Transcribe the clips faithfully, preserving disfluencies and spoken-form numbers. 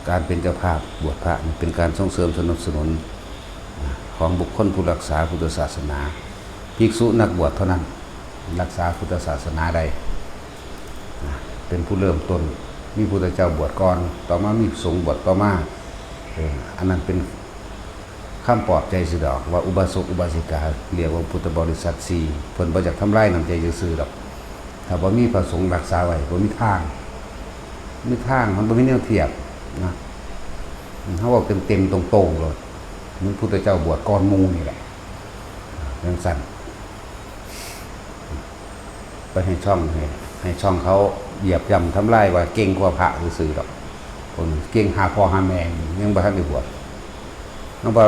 การเป็นเจ้าภาพบวชพระนี่เป็นการส่งเสริมสนับสนุนของบุคคลผู้รักษาพุทธศาสนา ภิกษุนักบวชเท่านั้นรักษาพุทธศาสนาได้ เป็นผู้เริ่มต้น มีพุทธเจ้าบวชก่อน ต่อมามีสงฆ์บวชต่อมา เออ อันนั้นเป็นคำปลอบใจซื่อดอก ว่าอุบาสกอุบาสิกา เรียกว่าพุทธบริษัทสี่ เพิ่นบ่อยากทำลายน้ำใจซื่อๆดอก ถ้าบ่มีพระสงฆ์รักษาไว้ บ่มีทาง มีทาง มันบ่มีแนวเทียบนะ เฮาเว้าเต็มๆตรงๆโลด เหมือนพุทธเจ้าบวชก่อนหมู่นี่แหละ จั่งซั้น ไปให้ช่อง ให้ ให้ช่องเขาเหยียบย่ำทำลายว่าเก่งกว่าพระซื่อๆดอก คนเก่งหาพ่อหาแม่ยังบ่ทันได้บวช เฮาบ่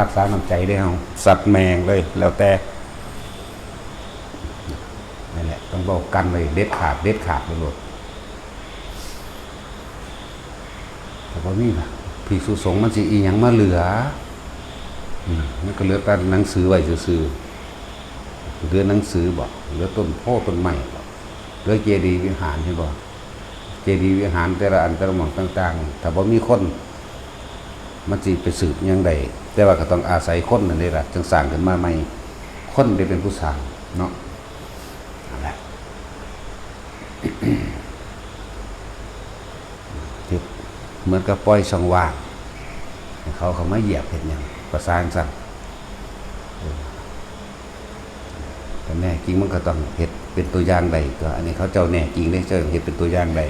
รักษาน้ำใจเด้เฮา ซัดแม่งเลย แล้วแต่ นั่นแหละ ต้องเว้ากันไว้เด็ดขาด เด็ดขาดไปโลด แต่บ่มีล่ะ ภิกษุสงฆ์มันสิอีหยังมาเหลือ อืม มันก็เหลือแต่หนังสือไว้ซื่อๆ เหลือหนังสือบ่ เหลือต้นโพธิ์ต้นไม้บ่ เหลือเจดีย์วิหาร เห็นบ่ เจดีย์วิหารแต่ละอันแต่ละหม่องต่างๆ ถ้าบ่มีคน มันสิไปสืบหยังได้ แต่ว่าก็ต้องอาศัยคนนั่นเด้ล่ะ จั่งสร้างขึ้นมาใหม่ คนได้เป็นผู้สร้างเนาะ นั่นแหละ เฮ็ดเหมือนกับปล่อยช่องว่าง ให้เขาเข้ามาเหยียบเฮ็ดหยัง ประสานสั่น เออ แต่แน่จริงมันก็ต้องเฮ็ดเป็นตัวอย่างได้ตัว อันนี้เขาเจ้าแน่จริงเด้ เจ้าเฮ็ดเป็นตัวอย่างได้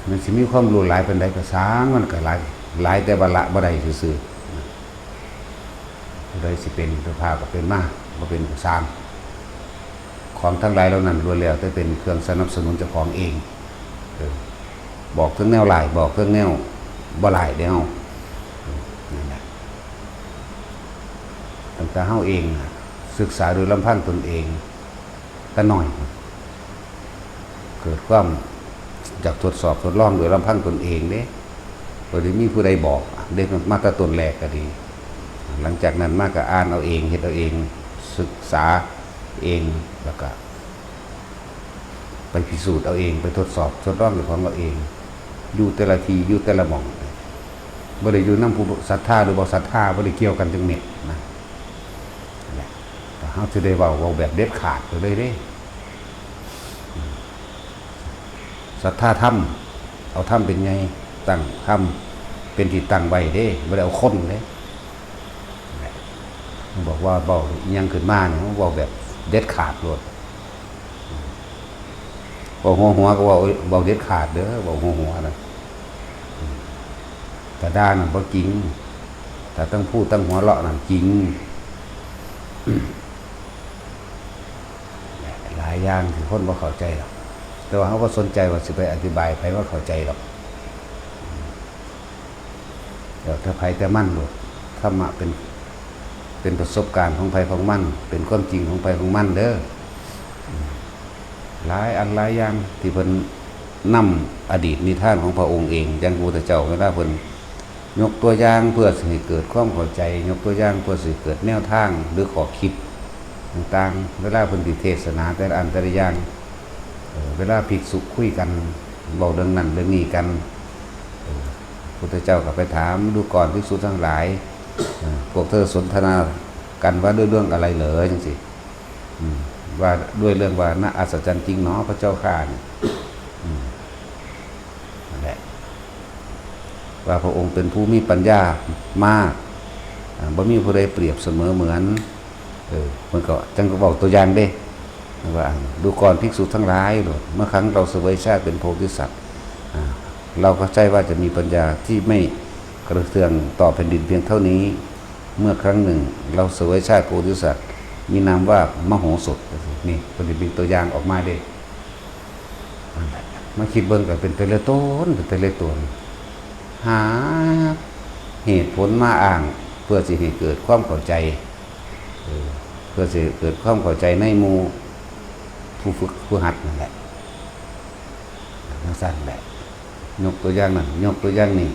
มันสิมีความรู้หลายปานใดก็ซ่าง มันก็หลาย หลายแต่ว่าละบ่ได้ซื่อๆ ผู้ใดสิเป็นเจ้าภาพก็เป็นมา บ่เป็นก็ซ่าง ของทั้งหลายเหล่านั้นล้วนแล้วแต่เป็นเครื่องสนับสนุนเจ้าของเอง เออ บอกเทิงแนวหลาย บอกเทิงแนวบ่หลายเด้เฮา เออ นั่นแหละ ตั้งแต่เฮาเองน่ะ ศึกษาโดยลำพังตนเอง แต่น้อย เกิดความอยากทดสอบทดลองโดยลำพังตนเองเด้ บ่ได้มีผู้ใดบอก เด้ มาแต่ต้นแรกก็ดี หลังจากนั้นมาก็อ่านเอาเอง เฮ็ดเอาเอง ศึกษาเอง แล้วก็ไปพิสูจน์เอาเอง ไปทดสอบทดลองเจ้าของเอาเอง อยู่แต่ละที่ อยู่แต่ละหม่อง บ่ได้อยู่นำผู้ศรัทธาหรือบ่ศรัทธา บ่ได้เกี่ยวกันจักเม็ดนะ นั่นแหละ แต่เฮาสิได้เว้า เว้าแบบเด็ดขาดไปเลยเด้ ศรัทธาธรรม เอาธรรมเป็นใหญ่ ตั้งธรรมเป็นที่ตั้งไว้เด้ บ่ได้เอาคนเด้ บอกว่าเว้าอิหยังขึ้นมาเนี่ย เว้าแบบเด็ดขาดโลด เว้าหัวๆก็เว้า เว้าเด็ดขาดเด้อ เว้าหัวๆนะ ถ้าด่านั่นบ่จริง ถ้าตั้งพูดตั้งหัวเราะนั่นจริง หลายอย่างที่คนบ่เข้าใจหรอก แต่ว่าเฮาบ่สนใจว่าสิไปอธิบายให้ไผว่าเข้าใจหรอก แล้วแต่ไผแต่มันโลด ธรรมะเป็น เป็นประสบการณ์ของไผของมัน เป็นความจริงของไผของมันเด้อ หลายอันหลายอย่างที่เพิ่นนำอดีตนิทานของพระองค์เอง อย่างพระพุทธเจ้าเวลาเพิ่น ยกตัวอย่างเพื่อสิให้เกิดความเข้าใจ ยกตัวอย่างเพื่อสิเกิดแนวทางหรือข้อคิดต่างๆ เวลาเพิ่นสิเทศนาแต่ละอันแต่ละอย่าง เอ่อ เวลาภิกษุคุยกัน เว้าเรื่องนั้นเรื่องนี้กัน เอ่อ พุทธเจ้าก็ไปถาม ดูก่อนภิกษุทั้งหลาย เอ่อ พวกเธอสนทนากันว่าด้วยเรื่องอะไรเหรอ จังซี้ อืม ว่าด้วยเรื่องว่า น่าอัศจรรย์จริงหนอพระเจ้าข้า นี่ อืม นั่นแหละ ว่าพระองค์เป็นผู้มีปัญญามาก อ่า บ่มีผู้ใดเปรียบเสมอเหมือน เออ เพิ่นก็จั่งก็เว้าตัวอย่างเด้ ว่า ดูก่อนภิกษุทั้งหลาย เมื่อครั้งเราเสวยชาติเป็นโพธิสัตว์ อ่า เราก็ใช่ว่าจะมีปัญญาที่ไม่กระเทืองต่อแผ่นดินเพียงเท่านี้ เมื่อครั้งหนึ่งเราเสวยชาติโพธิสัตว์ มีนามว่ามโหสถ นี่ เพิ่นสิมีตัวอย่างออกมาเด้ นั่นแหละ มาคิดเบิ่งก็เป็นแต่ละตน เป็นแต่ละตน หาเหตุผลมาอ้างเพื่อสิให้เกิดความเข้าใจ เออ เพื่อสิเกิดความเข้าใจในหมู่ผู้ฝึกผู้หัดนั่นแหละ จั่งซั้นแหละ ยกตัวอย่างนั่น ยกตัวอย่างนี่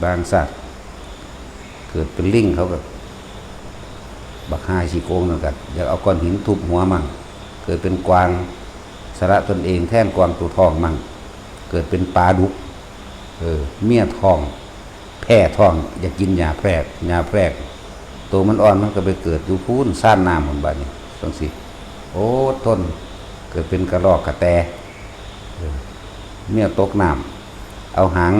บางชาติเกิดเป็นลิง เขาก็ บักห่าขี้โกงนั่นก็อยากเอาก้อนหินทุบหัวมั่ง เกิดเป็นกวาง สละตนเองแทนกวางตัวท้องมั่ง เกิดเป็นปลาดุก เออ เมียท้อง แพ้ท้อง อยากกินหญ้าแพรก หญ้าแพรก ตัวมันอ่อนมันก็ไปเกิดอยู่พู้นซ่านน้ำพุ้น บาดนี้จั่งซี้ อดทน เกิดเป็นกระรอกกระแต เออ เมียตกน้ำ เอาหาง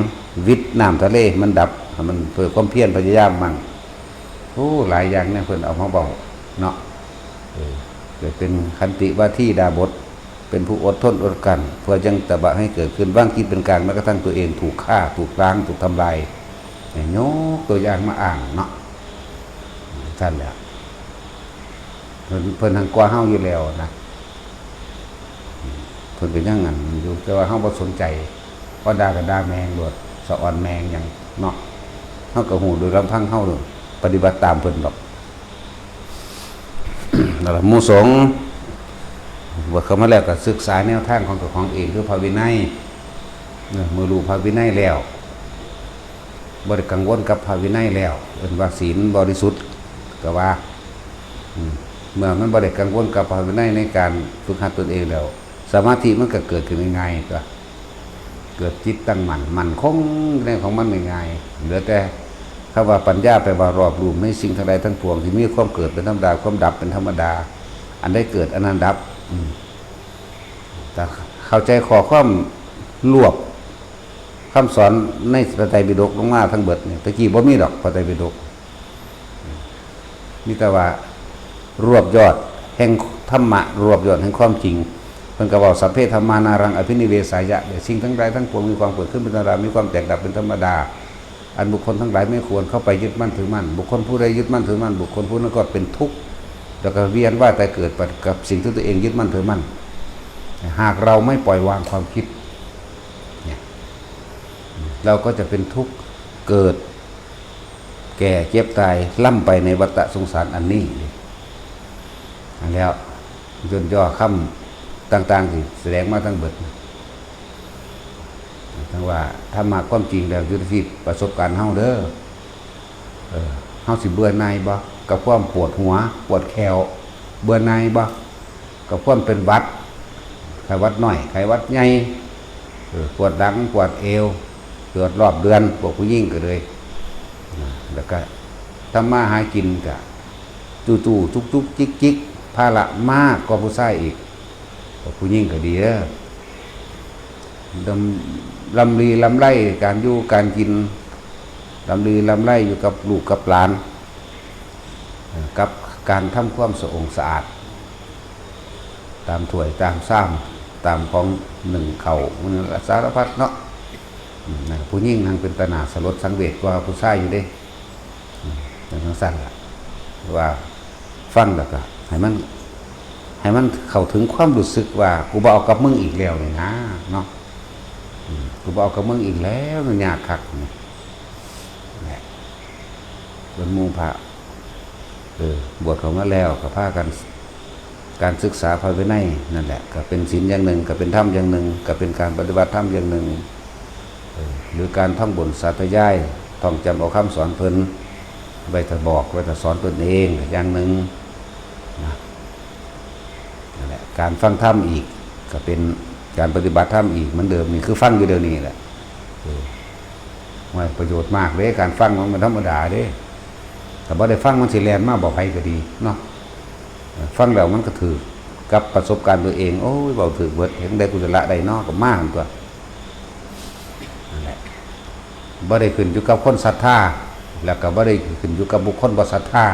วิดน้ำทะเลมันดับ มันเพื่อความเพียรพยายามมั่ง โอ้ หลายอย่างเนี่ยเพิ่นเอามาเว้าเนาะ เออ เกิดเป็นขันติวาทีดาบส เป็นผู้อดทนอดกลั้น เพื่อยังตบะให้เกิดขึ้น วางจิตเป็นกลาง แม้กระทั่งตัวเองถูกฆ่า ถูกล้าง ถูกทำลาย เนี่ย ยกตัวอย่างมาอ้างเนาะ ซั่นแหละ เพิ่น เพิ่นหั้งกว่าเฮาอยู่แล้วนะ เพิ่นก็ยังอันอยู่ แต่ว่าเฮาบ่สนใจ พอด่าก็ด่าแม่งโลด สะออนแม่งหยังเนาะ เฮาก็ฮู้โดยลำพังเฮา ปฏิบัติตามเพิ่นดอก แล้วล่ะ หมู่สงฆ์ บวชเข้ามาแล้วก็ศึกษาแนวทางของเจ้าของเอง คือพระวินัย เออ เมื่อรู้พระวินัยแล้ว บ่ได้กังวลกับพระวินัยแล้ว เอิ้นว่าศีลบริสุทธิ์ ก็ว่า อืม เมื่อมันบ่ได้กังวลกับพระวินัยในการฝึกหัดตนเองแล้ว สมาธิมันก็เกิดขึ้นง่ายๆ ก็ เกิดจิตตั้งมั่น มั่นคงในของมันง่ายๆ เหลือแต่คำว่าปัญญา แปลว่ารอบรู้ในสิ่งทั้งหลายทั้งปวง ที่มีความเกิดเป็นธรรมดา ความดับเป็นธรรมดา อันใดเกิดอันนั้นดับ อืม แต่เข้าใจข้อความรวบคำสอนในพระไตรปิฎกลงมาทั้งเบิดเนี่ย ตะกี้บ่มีดอกพระไตรปิฎก มีแต่ว่ารวบยอดแห่งธรรมะ รวบยอดแห่งความจริง เพิ่นก็เว้า สัพเพธัมมานารังอภินิเวสายะ เนี่ย สิ่งทั้งหลายทั้งปวงมีความเกิดขึ้นเป็นธรรมดา มีความแตกดับเป็นธรรมดา อันบุคคลทั้งหลายไม่ควรเข้าไปยึดมั่นถือมั่น บุคคลผู้ใดยึดมั่นถือมั่น บุคคลผู้นั้นก็เป็นทุกข์ แล้วก็เวียนว่ายตายเกิดไปกับสิ่งที่ตัวเองยึดมั่นถือมั่น หากเราไม่ปล่อยวางความคิด เนี่ย เราก็จะเป็นทุกข์ เกิด แก่ เจ็บ ตาย ล่ำไปในวัฏสงสารอันนี้ อันแล้ว ย่นย่อคำต่างๆ ที่แสดงมาทั้งเบิด ทั้งว่าธรรมะความจริงแล้วอยู่ที่ประสบการณ์เฮาเด้อ เออ เฮาสิเบื่อหน่ายบ่ กับความปวดหัว ปวดแข้ว เบื่อหน่ายบ่ กับความเป็นหวัด ไข้หวัดน้อย ไข้หวัดใหญ่ เออ ปวดหลัง ปวดเอว ปวดรอบเดือน พวกผู้หญิงก็เลย นะ แล้วก็ทำมาหากินก็จู้ๆ จุกๆ จิกๆ ภาระมากกว่าผู้ชายอีก พวกผู้หญิงก็ดีเด้อ ลำ ลำลีลำไร การอยู่การกิน ลำลีลำไรอยู่กับลูกกับหลาน เอ่อ กับการทำความสะองสะอาด ตามถ้วยตามชาม ตามของนึ่งข้าว มันสารพัดเนาะ อืม นั่นผู้หญิงนั่งเป็นตาหน้าสลดสังเวชกว่าผู้ชายอยู่เด้ อืม เป็นจั่งซั่นล่ะ ว่าฟังแล้วก็ให้มัน ให้มันเข้าถึงความรู้สึกว่า กูบ่เอากับมึงอีกแล้วนี่นะ เนาะ อืม กูบ่เอากับมึงอีกแล้ว มันยากคักนี่ แหละ เพิ่นหมู่พระ เออ บวชเข้ามาแล้วก็พากัน การศึกษาพระวินัยนั่นแหละ ก็เป็นศีลอย่างหนึ่ง ก็เป็นธรรมอย่างหนึ่ง ก็เป็นการปฏิบัติธรรมอย่างหนึ่ง เออ หรือการท่องบนสาธยาย ท่องจำเอาคำสอนเพิ่น ไว้ถ้าบอก ไว้ถ้าสอนตนเองอย่างหนึ่ง นะ นั่นแหละ การฟังธรรมอีก ก็เป็นการปฏิบัติธรรมอีกเหมือนเดิม นี่คือฟังอยู่เดี๋ยวนี้แหละ เออ ว่าประโยชน์มากเด้ การฟังมันบ่ธรรมดาเด้ ถ้าบ่ได้ฟังมันสิแล่นมาบอกไผก็ดีเนาะ เออ ฟังแล้วมันก็ถืกกับประสบการณ์ตัวเอง โอ้ย เว้าถืกเบิด เห็นได้กุศละได้เนาะ ก็มาหั่นตั๊ว นั่นแหละ บ่ได้ขึ้นอยู่กับคนศรัทธา แล้วก็บ่ได้ขึ้นอยู่กับบุคคลบ่ศรัทธา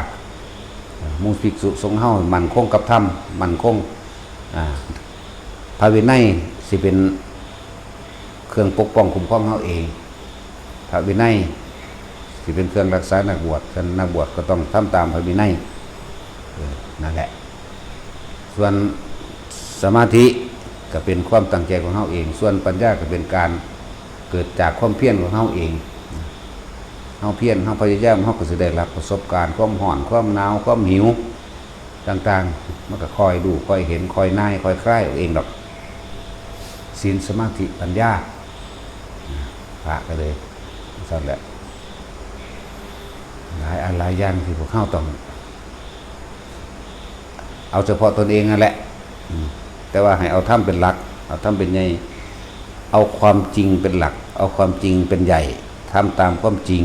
หมู่ภิกษุสงฆ์เฮามั่นคงกับธรรม มั่นคง อ่า พระวินัยสิเป็นเครื่องปกป้องคุ้มครองเฮาเอง พระวินัยสิเป็นเครื่องรักษานักบวช ฉะนั้นนักบวชก็ต้องทำตามพระวินัย เออ นั่นแหละ ส่วนสมาธิก็เป็นความตั้งใจของเฮาเอง ส่วนปัญญาก็เป็นการเกิดจากความเพียรของเฮาเอง เฮาเพียร เฮาพยายาม เฮาก็สิได้รับประสบการณ์ ความร้อน ความหนาว ความหิว ต่างๆ มันก็ค่อยรู้ ค่อยเห็น ค่อยนาย ค่อยคลายออกเองดอก ศีล สมาธิ ปัญญา พระก็เลยซั่นแหละ หลายอันหลายอย่างที่พวกเฮาต้อง เอาเฉพาะตนเองนั่นแหละ อืม แต่ว่าให้เอาธรรมเป็นหลัก เอาธรรมเป็นใหญ่ เอาความจริงเป็นหลัก เอาความจริงเป็นใหญ่ ทำตามความจริง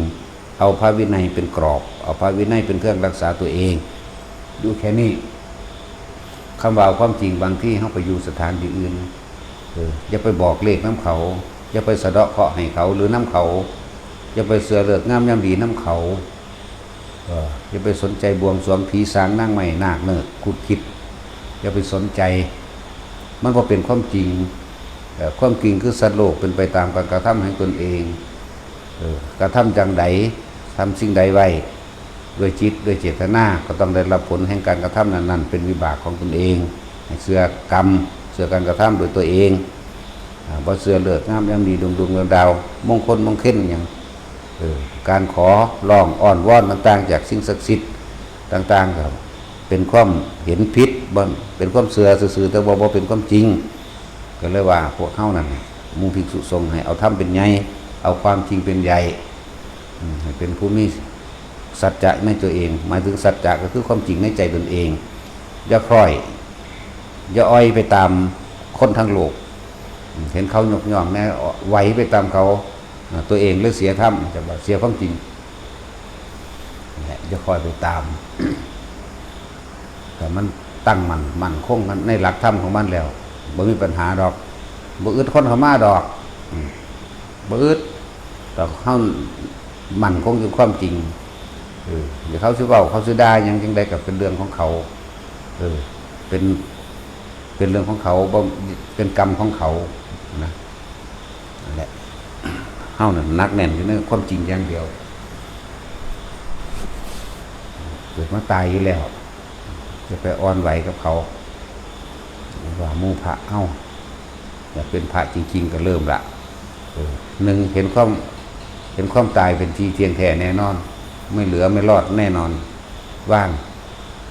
เอาพระวินัยเป็นกรอบ เอาพระวินัยเป็นเครื่องรักษาตัวเอง อยู่แค่นี้ คำว่าเอาความจริง บางทีเฮาไปอยู่สถานที่อื่น เออ อย่าไปบอกเลขนำเขา อย่าไปสะเดาะเคราะห์ให้เขาหรือนำเขา อย่าไปเชื่อฤกษ์งามยามดีนำเขา เออ อย่าไปสนใจบวงสรวงผีสางนางไม้นาคเนิกคุดคิด อย่าไปสนใจ มันบ่เป็นความจริง เอ่อ ความจริงคือสัตว์โลกเป็นไปตามการกระทำแห่งตนเอง เออ กระทำจั่งใด ทำสิ่งใดไว้ ด้วยจิตด้วยเจตนา ก็ต้องได้รับผลแห่งการกระทำนั้นๆ เป็นวิบากของตนเอง ให้เชื่อกรรม เชื่อการกระทำโดยตัวเอง อ่า บ่เชื่อฤกษ์งามยามดี ดวงดวงดาวดาว มงคลมงคลหยัง เออ การขอร้องอ้อนวอนต่างๆ จากสิ่งศักดิ์สิทธิ์ต่างๆ ก็เป็นความเห็นผิด บ่ เป็นความเชื่อซื่อๆ แต่ว่าบ่เป็นความจริง ก็เลยว่าพวกเฮานั่น หมู่ภิกษุสงฆ์ให้เอาธรรมเป็นใหญ่ เอาความจริงเป็นใหญ่ อืม ให้เป็นผู้มีสัจจะในตัวเอง หมายถึงสัจจะก็คือความจริงในใจตนเอง อย่าคล้อย อย่าอ่อยไปตามคนทั้งโลก อืม เห็นเขายกย่องแน่ ไหวไปตามเขา อ่า ตัวเองเลยเสียธรรม จะว่าเสียความจริง นี่แหละ อย่าคอยไปตาม แต่มันตั้งมั่น มั่นคงในหลักธรรมของมันแล้ว บ่มีปัญหาดอก บ่อึดคนเข้ามาดอก อืม บ่อึด แต่เฮามั่นคงอยู่ความจริง เออ เดี๋ยวเขาสิเว้า เขาสิด่าหยังจั่งใดก็เป็นเรื่องของเขา เออ เป็น เป็นเรื่องของเขา บ่ เป็นกรรมของเขา นะ นั่นแหละ เฮานั่นหนักแน่นอยู่ในความจริงอย่างเดียว เกิดมาตายอยู่แล้ว จะไปอ่อนไหวกับเขา ว่าหมู่พระเฮา อยากเป็นพระจริงๆ ก็เริ่มละ เออ หนึ่ง เห็นความ เห็นความตายเป็นที่เที่ยงแท้แน่นอน ไม่เหลือไม่รอดแน่นอน ว่าง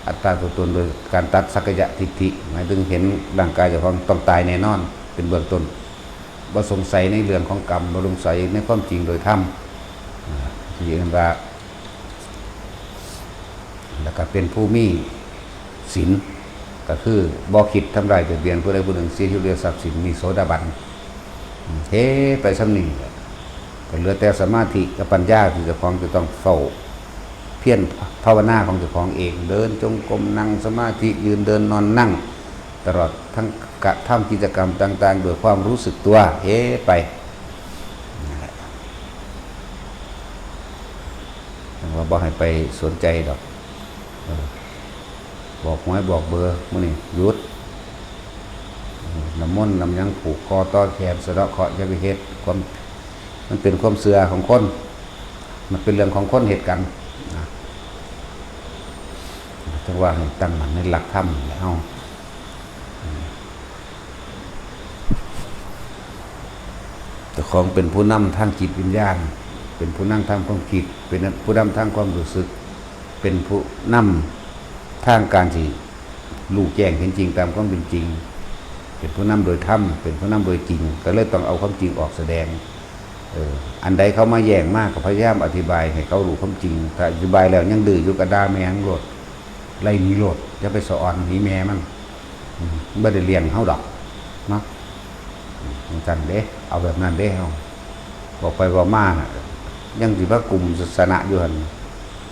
อัตตาตัวตนโดยการตัดสักกายทิฏฐิ หมายถึงเห็นร่างกายเจ้าของต้องตายแน่นอน เป็นเบื้องต้น บ่สงสัยในเรื่องของกรรม บ่สงสัยในความจริงโดยธรรม อ่า ที่เรียกว่า แล้วก็เป็นผู้มีศีล ก็คือบ่คิดทำร้ายเบียดเบียนผู้ใดผู้หนึ่ง เสียชีวิตด้วยทรัพย์สิน มีโสดาบัน อืม เฮ้ ไปส่ำนี้แหละ ก็เหลือแต่สมาธิกับปัญญาที่เจ้าของจะต้องเฝ้าเพียรภาวนาของเจ้าของเอง เดินจงกรม นั่งสมาธิ ยืนเดินนอนนั่ง ตลอดทั้งกระทำกิจกรรมต่างๆ ด้วยความรู้สึกตัว เฮ้ ไป นั่นแหละ แต่ว่าบ่ให้ไปสนใจดอก เออ บอกหวยบอกเบอร์ มื้อนี้หยุด เออ น้ำมนต์น้ำหยังผูกคอต่อแขน สะเดาะเคราะห์ อย่าไปเฮ็ด ความ มันเป็นความเชื่อของคน มันเป็นเรื่องของคนเฮ็ดกัน นะ จั่งว่าให้ตั้งมั่นในหลักธรรมแหละเฮา เจ้าของเป็นผู้นำทางจิตวิญญาณ เป็นผู้นำทางความคิด เป็นผู้นำทางความรู้สึก เป็นผู้นำทางการที่รู้แจ้งเห็นจริงตามความเป็นจริง เป็นผู้นำโดยธรรม เป็นผู้นำโดยจริง ก็เลยต้องเอาความจริงออกแสดง เออ อันใดเขามาแย้งมากก็พยายามอธิบายให้เขารู้ความจริง ถ้าอธิบายแล้วยังดื้ออยู่ก็ด่าแม่งโลด ไล่หนีโลด อย่าไปสะออนหนีแม่มัน อืม บ่ได้เลี้ยงเฮาดอก เนาะ อืม จั่งซั่นเด้ เอาแบบนั้นเด้เฮา บอกไปบอกมาน่ะ ยังสิมากลุ่มชนะอยู่หั่น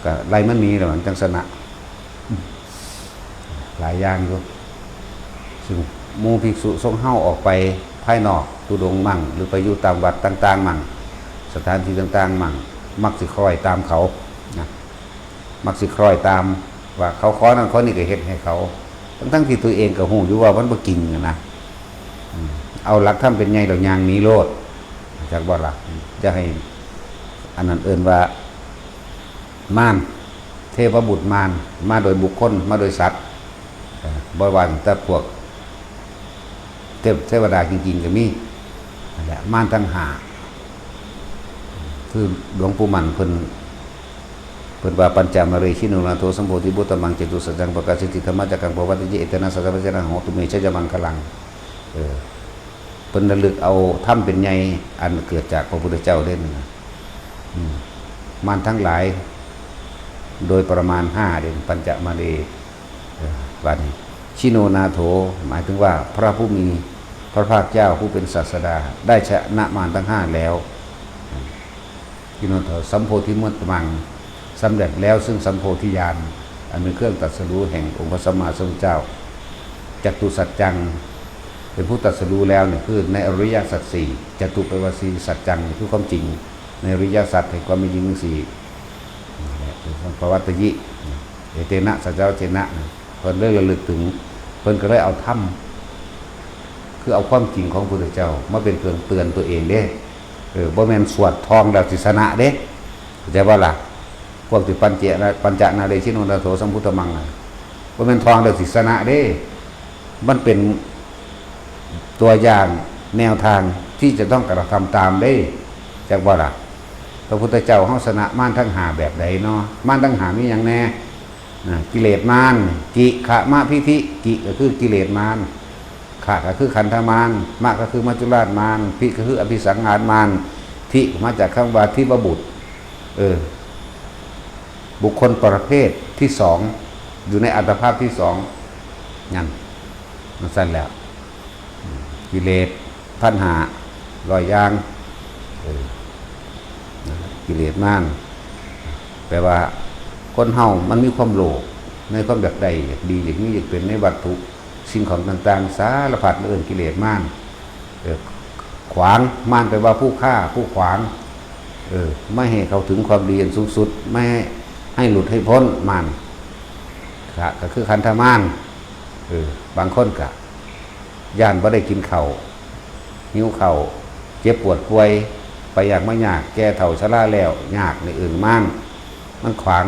ก็ไล่มันหนีแล้วมันจั่งชนะ อืม หลายอย่างอยู่ ซึ่งหมู่ภิกษุสงฆ์เฮาออกไปภายนอก ธุดงค์มั่ง หรือไปอยู่ตามวัดต่างๆมั่ง สถานที่ต่างๆมั่ง มักสิคล้อยตามเขา นะ มักสิคล้อยตาม ว่าเขาขอนั่นขอนี่ก็เฮ็ดให้เขา ทั้งๆที่ตัวเองก็ฮู้อยู่ว่ามันบ่จริงอะนะ อืม เอาหลักธรรมเป็นใหญ่แล้วย่างหนีโลด จักบ่ล่ะ จะให้ อันนั้นเอิ้นว่ามาร เทพบุตรมาร มาโดยบุคคล มาโดยสัตว์ เอ่อ บ่ว่าแต่พวก เทพ เทวดาจริงๆก็มี นั่นแหละ มารทั้งห้า คือหลวงปู่มั่นเพิ่น เพิ่นว่า ปัญจมาเร ชิโนนาโถ สัมโพธิมุตตมัง จตุสัจจัง ปกาสสิ ธัมมจักกัง ปวัตติ เย เอเตนะ สัตถะ ปัจจนะ โหตุ เม ชยมังคลัง เออ เพิ่นระลึกเอาธรรมเป็นใหญ่ อันเกิดจากพระพุทธเจ้าเด้นั่นน่ะ อืม มารทั้งหลาย โดยประมาณห้าเด้ ปัญจมาเร เออ ว่านี่ ชิโนนาโถ หมายถึงว่าพระผู้มีพระภาคเจ้าผู้เป็นศาสดาได้ชนะมารทั้งห้าแล้ว ชิโนนาโถ สัมโพธิมุตตมัง สำเร็จแล้วซึ่งสัมโพธิญาณ อันเป็นเครื่องตรัสรู้แห่งองค์พระสัมมาสัมพุทธเจ้า จตุสัจจัง เป็นผู้ตรัสรู้แล้วเนี่ยคือในอริยสัจสี่ จตุแปลว่าสี่ สัจจังคือความจริง ในอริยสัจแห่งความเป็นจริงทั้งสี่ นั่นแหละเป็นสัมปวัตตยิ เอเตนะสัจจวัจเจนะนะ เพิ่นเลยระลึกถึง เพิ่นก็เลยเอาธรรม คือเอาความจริงของพระพุทธเจ้ามาเป็นเครื่องเตือนตัวเองเด้ เออ บ่แม่นสวดท่องแล้วสิชนะเด้ เข้าใจบ่ล่ะ พวกที่ปัญเจนะ ปัญจนาเรชิโนนาโถสัมพุทธมังนะ บ่แม่นท่องแล้วสิชนะเด้ มันเป็นตัวอย่างแนวทางที่จะต้องกระทำตามเด้ จักบ่ล่ะ พระพุทธเจ้าเฮาชนะมารทั้งห้าแบบใดเนาะ มารทั้งห้ามีหยังแน่ อ่า กิเลสมาร กิขะมะพิธิ กิก็คือกิเลสมาร ขะก็คือขันธมาร มะก็คือมัจจุราชมาร พิก็คืออภิสังขารมาร ทิมาจากคำว่าทิพบุตร เออ บุคคลประเภทที่สอง อยู่ในอัตภาพที่สอง นั่น มันสั้นแล้ว กิเลสตัณหาร้อยอย่าง เออ นั่นแหละ กิเลสมาร แปลว่า คนเฮามันมีความโลภ ในความอยากได้ อยากดี อยากมี อยากเป็น ในวัตถุ สิ่งของต่างๆ สารพัด เอิ้นกิเลสมาร เออ ขวาง มารแปลว่าผู้ฆ่า ผู้ขวาง เออ ไม่ให้เข้าถึงความดีอันสูงสุด ไม่ให้ ให้หลุดให้พ้นมาร ขะก็คือขันธมาร เออ บางคนก็ ย้านบ่ได้กินข้าว หิวข้าว เจ็บปวดป่วย ไปยากมายาก แก่เฒ่าชราแล้ว ยาก นี่เอิ้นมาร มันขวาง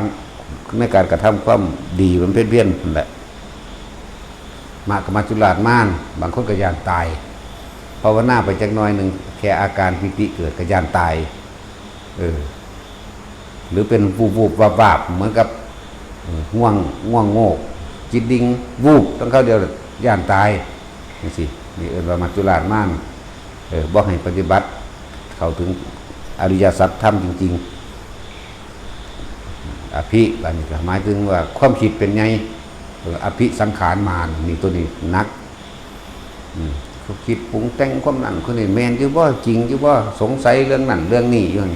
ในการกระทำความดีบำเพ็ญเพียรนั่นแหละ มะก็มัจจุราชมาร บางคนก็ย้านตาย ภาวนาไปจักหน่อยหนึ่ง แค่อาการปีติเกิดก็ย้านตาย เออ หรือเป็นวูบๆ วาบๆ เหมือนกับ เออ ง่วง ง่วงโงก จิตดิ่ง วูบ ตั้งคราวเดียว ย้านตาย จังซี้ นี่เอิ้นว่ามัจจุราชมาร เออ บ่ให้ปฏิบัติ เข้าถึงอริยสัจธรรมจริงๆ อภิ อันนี้ก็หมายถึงว่าความคิดเป็นไง เออ อภิสังขารมาร นี่ตัวนี้หนัก อืม เขาคิดปรุงแต่งความนั่นคนนี้ แม่นอยู่บ่ จริงอยู่บ่ สงสัยเรื่องนั่นเรื่องนี้อยู่หั่น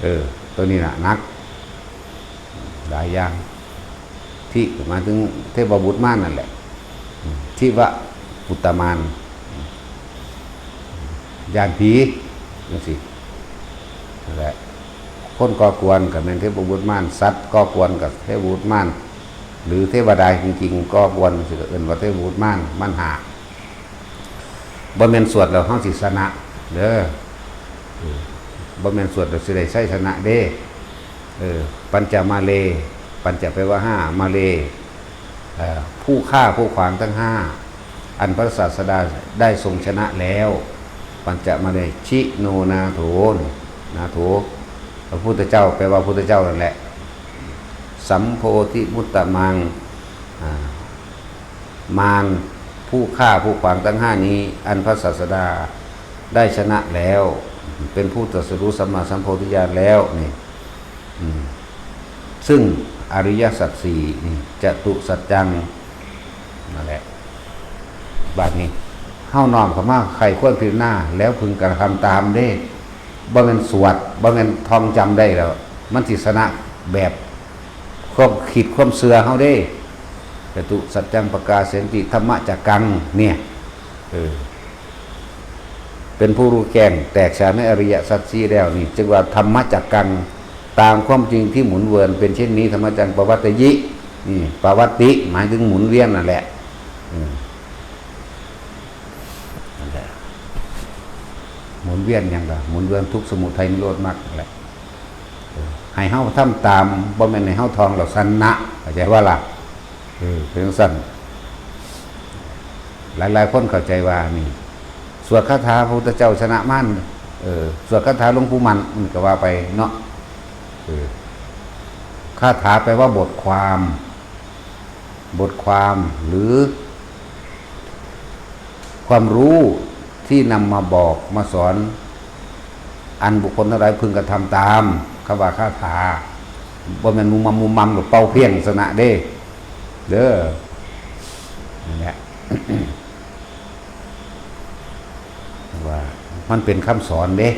เออ ตัวนี้น่ะหนัก หลายอย่าง ทิหมายถึงเทพบุตรมารนั่นแหละ อืม ทิวะปุตตมาร ย้านผี จังซี้ นั่นแหละ คนก่อกวนก็แม่นเทพบุตรมาร สัตว์ก่อกวนก็เทพบุตรมาร หรือเทวดาจริงๆ ก่อกวนจังซี้ก็เอิ้นว่าเทพบุตรมาร มารห้า บ่แม่นสวดแล้วเฮาสิชนะเด้อ เออ บ่แม่นสวดแล้วสิได้ชัยชนะเด้ เออ ปัญจมาเล ปัญจแปลว่าห้า มาเล เอ่อ ผู้ฆ่าผู้ขวางทั้งห้า อันพระศาสดาได้ทรงชนะแล้ว ปัญจมาเล ชิโนนาโถ นาโถ พระพุทธเจ้าแปลว่าพุทธเจ้านั่นแหละ สัมโพธิมุตตมัง อ่า มารผู้ฆ่าผู้ขวางทั้งห้านี้ อันพระศาสดาได้ชนะแล้ว เป็นผู้ตรัสรู้สัมมาสัมโพธิญาณแล้วนี่ อืม ซึ่งอริยสัจสี่นี่ จตุสัจจัง นั่นแหละ บัดนี้ เฮาน้อมเข้ามาใคร่ควรพิจารณา แล้วพึงกระทำตามเด้ บ่แม่นสวด บ่แม่นท่องจำได้แล้ว มันสิชนะแบบความคิดความเชื่อเฮาเด้ จตุสัจจังปกาเสนติ ธัมมะจักกัง เนี่ย เออ เป็นผู้รู้แจ้งแตกฉานในอริยสัจสี่แล้วนี่ จึงว่าธัมมะจักกัง ตามความจริงที่หมุนเวียนเป็นเช่นนี้ ธัมมะจังปวัตตยิ นี่ ปวัตติ หมายถึงหมุนเวียนนั่นแหละ อืม นั่นแหละ หมุนเวียนหยังล่ะ หมุนเวียนทุกข์สมุทัยนิโรธมรรคนั่นแหละ เออ ให้เฮาทำตาม บ่แม่นให้เฮาท่องแล้วชนะ เข้าใจว่าล่ะ เออ เป็นจั่งซั่น หลายๆ คนเข้าใจว่านี่ สวดคาถาพระพุทธเจ้าชนะมาร เออ สวดคาถาหลวงปู่มั่น มันก็ว่าไปเนาะ เออ คาถาแปลว่าบทความ บทความ หรือ ความรู้ที่นำมาบอกมาสอน อันบุคคลทั้งหลายพึงกระทำตาม คำว่าคาถา บ่แม่นมุมมัมมุมมัมหรือเป่าเพียงชนะเด้ เด้อ นั่นแหละ ว่ามันเป็นคำสอนเด้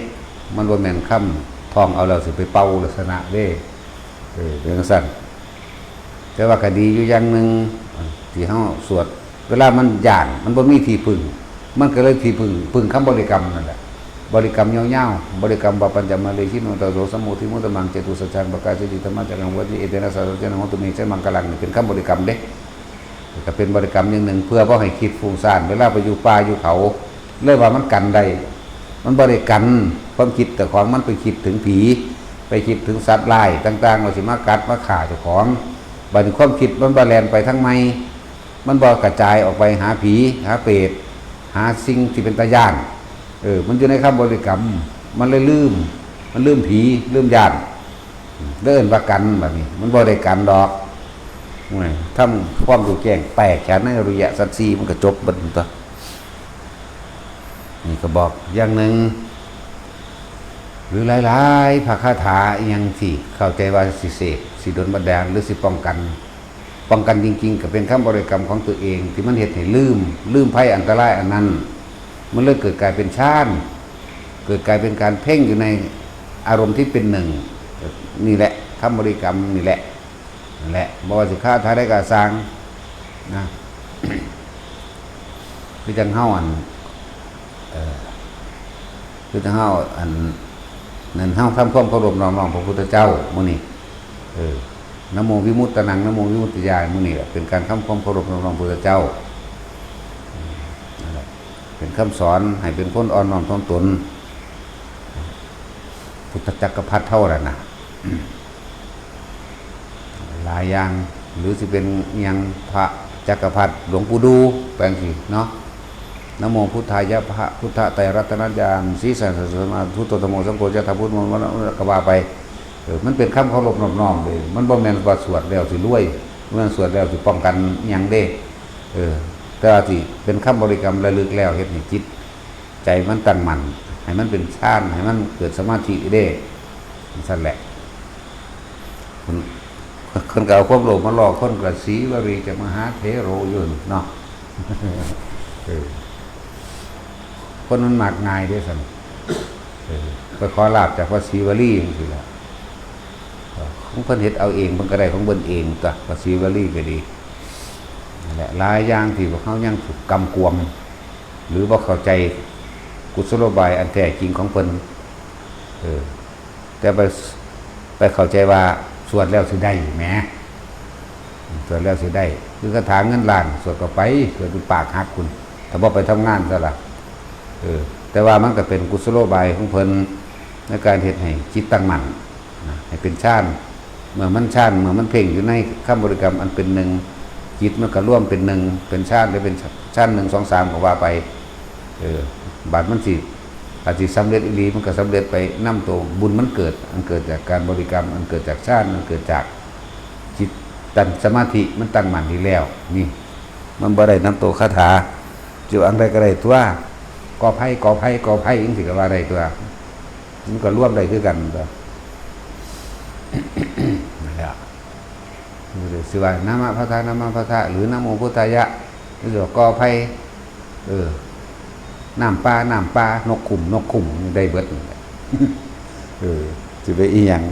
มันบ่แม่นคำท่องเอาแล้วสิไปเป่าลักษณะเด้ เออ เป็นจั่งซั่น แต่ว่าก็ดีอยู่อย่างหนึ่ง ที่เฮาสวด เวลามันย้าน มันบ่มีที่พึ่ง มันก็เลยที่พึ่ง พึ่งคำบริกรรมนั่นแหละ บริกรรมยาวๆ บริกรรมว่า ปัญจมาเรชิโนตโส สัมโมทิมุตตมัง เจตุสัจจัง ปะกาสสิ ธัมมาจักขัง วัตติ เอเตนะ สัจจานะ โหตุเม จะมังคลัง นี่เป็นคำบริกรรมเด้ ก็เป็นบริกรรมอย่างหนึ่ง เพื่อบ่ให้คิดฟุ้งซ่าน เวลาไปอยู่ป่าอยู่เขา เลยว่ามันกันได้ มันบ่ได้กัน ความคิดแต่ของมันไปคิดถึงผี ไปคิดถึงสัตว์ร้ายต่างๆ ว่าสิมากัดมาฆ่าเจ้าของ บัดนี้ความคิดมันบ่แล่นไปทางใหม่ มันบ่กระจายออกไปหาผี หาเปรต หาสิ่งที่เป็นตาย้าน เออ มันอยู่ในคำบริกรรม มันเลยลืม มันลืมผี ลืมย้าน แล้วเอิ้นว่ากันบัดนี้ มันบ่ได้กันดอก โอ้ย ทำความรู้แจ้งแตกฉานในอริยสัจสี่ มันก็จบเบิดตั๊ว นี่ก็บอกอย่างหนึ่ง หรือหลายๆ พระคาถาอิหยังที่เข้าใจว่าสิเสก สิดลบันดาล หรือสิป้องกัน ป้องกันจริงๆ ก็เป็นคำบริกรรมของตัวเอง ที่มันเฮ็ดให้ลืม ลืมภัยอันตรายอันนั้น มันเลยเกิดกลายเป็นฌาน เกิดกลายเป็นการเพ่งอยู่ในอารมณ์ที่เป็นหนึ่ง นี่แหละ คำบริกรรมนี่แหละ นั่นแหละ บ่ว่าสิคาถาใดก็ซ่างนะ คือจั่งเฮาอัน เอ่อ คือจั่งเฮาอัน นั่น เฮาทำความเคารพน้อมน้อมพระพุทธเจ้ามื้อนี้ เออ นะโมวิมุตตานัง นะโมวิมุตติยา มื้อนี้แหละ เป็นการทำความเคารพน้อมน้อมพระพุทธเจ้า อืม นั่นแหละ เป็นคำสอนให้เป็นคนอ่อนน้อมถ่อมตน พุทธจักรพรรดิเท่านั้นนะ หลายอย่าง หรือสิเป็นอิหยัง พระจักรพรรดิ หลวงปู่ดู่ แปลงสิเนาะ นะโมพุทธายะ พระพุทธไตรรัตนญาณ สีสันสมาพุทโธธัมโมสังโฆ ยะถาพุทธมนต์ ก็ว่าไป เออ มันเป็นคำเคารพนอบน้อมเลย มันบ่แม่นว่าสวดแล้วสิรวย บ่แม่นสวดแล้วสิป้องกันอิหยังเด้ เออ แต่ว่าสิเป็นคำบริกรรมระลึกแล้ว เฮ็ดให้จิตใจมันตั้งมั่น ให้มันเป็นฌาน ให้มันเกิดสมาธิเด้ ซั่นแหละ คน คนก็เอาความโลภมาหลอก คนก็ สีวลีจะมหาเถโร อยู่เนาะ เออ คนมันมักง่ายเด้ซั่น เออ ไปขอลาภจากพระศรีวลีจังซี่ล่ะ ของเพิ่นเฮ็ดเอาเอง เพิ่นก็ได้ของเพิ่นเองตั๊ว พระศรีวลีก็ดี นั่นแหละ หลายอย่างที่พวกเฮายังถูกกำกวม หรือบ่เข้าใจกุศโลบายอันแท้จริงของเพิ่น เออ แต่ไป ไปเข้าใจว่าสวดแล้วสิได้แหม สวดแล้วสิได้ คือคาถาเงินล้าน สวดเข้าไป สวดจนปากหักพุ้น ถ้าบ่ไปทำงานซะล่ะ เออ แต่ว่ามันก็เป็นกุศโลบายของเพิ่น ในการเฮ็ดให้จิตตั้งมั่น นะ ให้เป็นฌาน เมื่อมันฌาน เมื่อมันเพ่งอยู่ในคำบริกรรมอันเป็นหนึ่ง จิตมันก็รวมเป็นหนึ่ง เป็นฌาน หรือเป็นฌานหนึ่ง สอง สาม ก็ว่าไป เออ บัดมันสิ อาจสิสำเร็จอีหลี มันก็สำเร็จไปนำตัว บุญมันเกิด อันเกิดจากการบริกรรม อันเกิดจากฌาน อันเกิดจากจิตตั้งสมาธิ มันตั้งมั่นดีแล้ว นี่ มันบ่ได้นำตัวคาถา อยู่อันใดก็ได้ตั๊ว กอไผ่ กอไผ่ กอไผ่ จังซี้ก็ว่าได้ตั๊ว มันก็รวมได้คือกันตั๊ว นั่นแหละ สิว่า นะมะพะทะ นะมะพะทะ หรือ นะโมพุทธายะ หรือว่ากอไผ่ เออ น้ำปลา น้ำปลา นกขุ่ม นกขุ่ม ได้เบิดนั่นแหละ เออ สิไปอีหยัง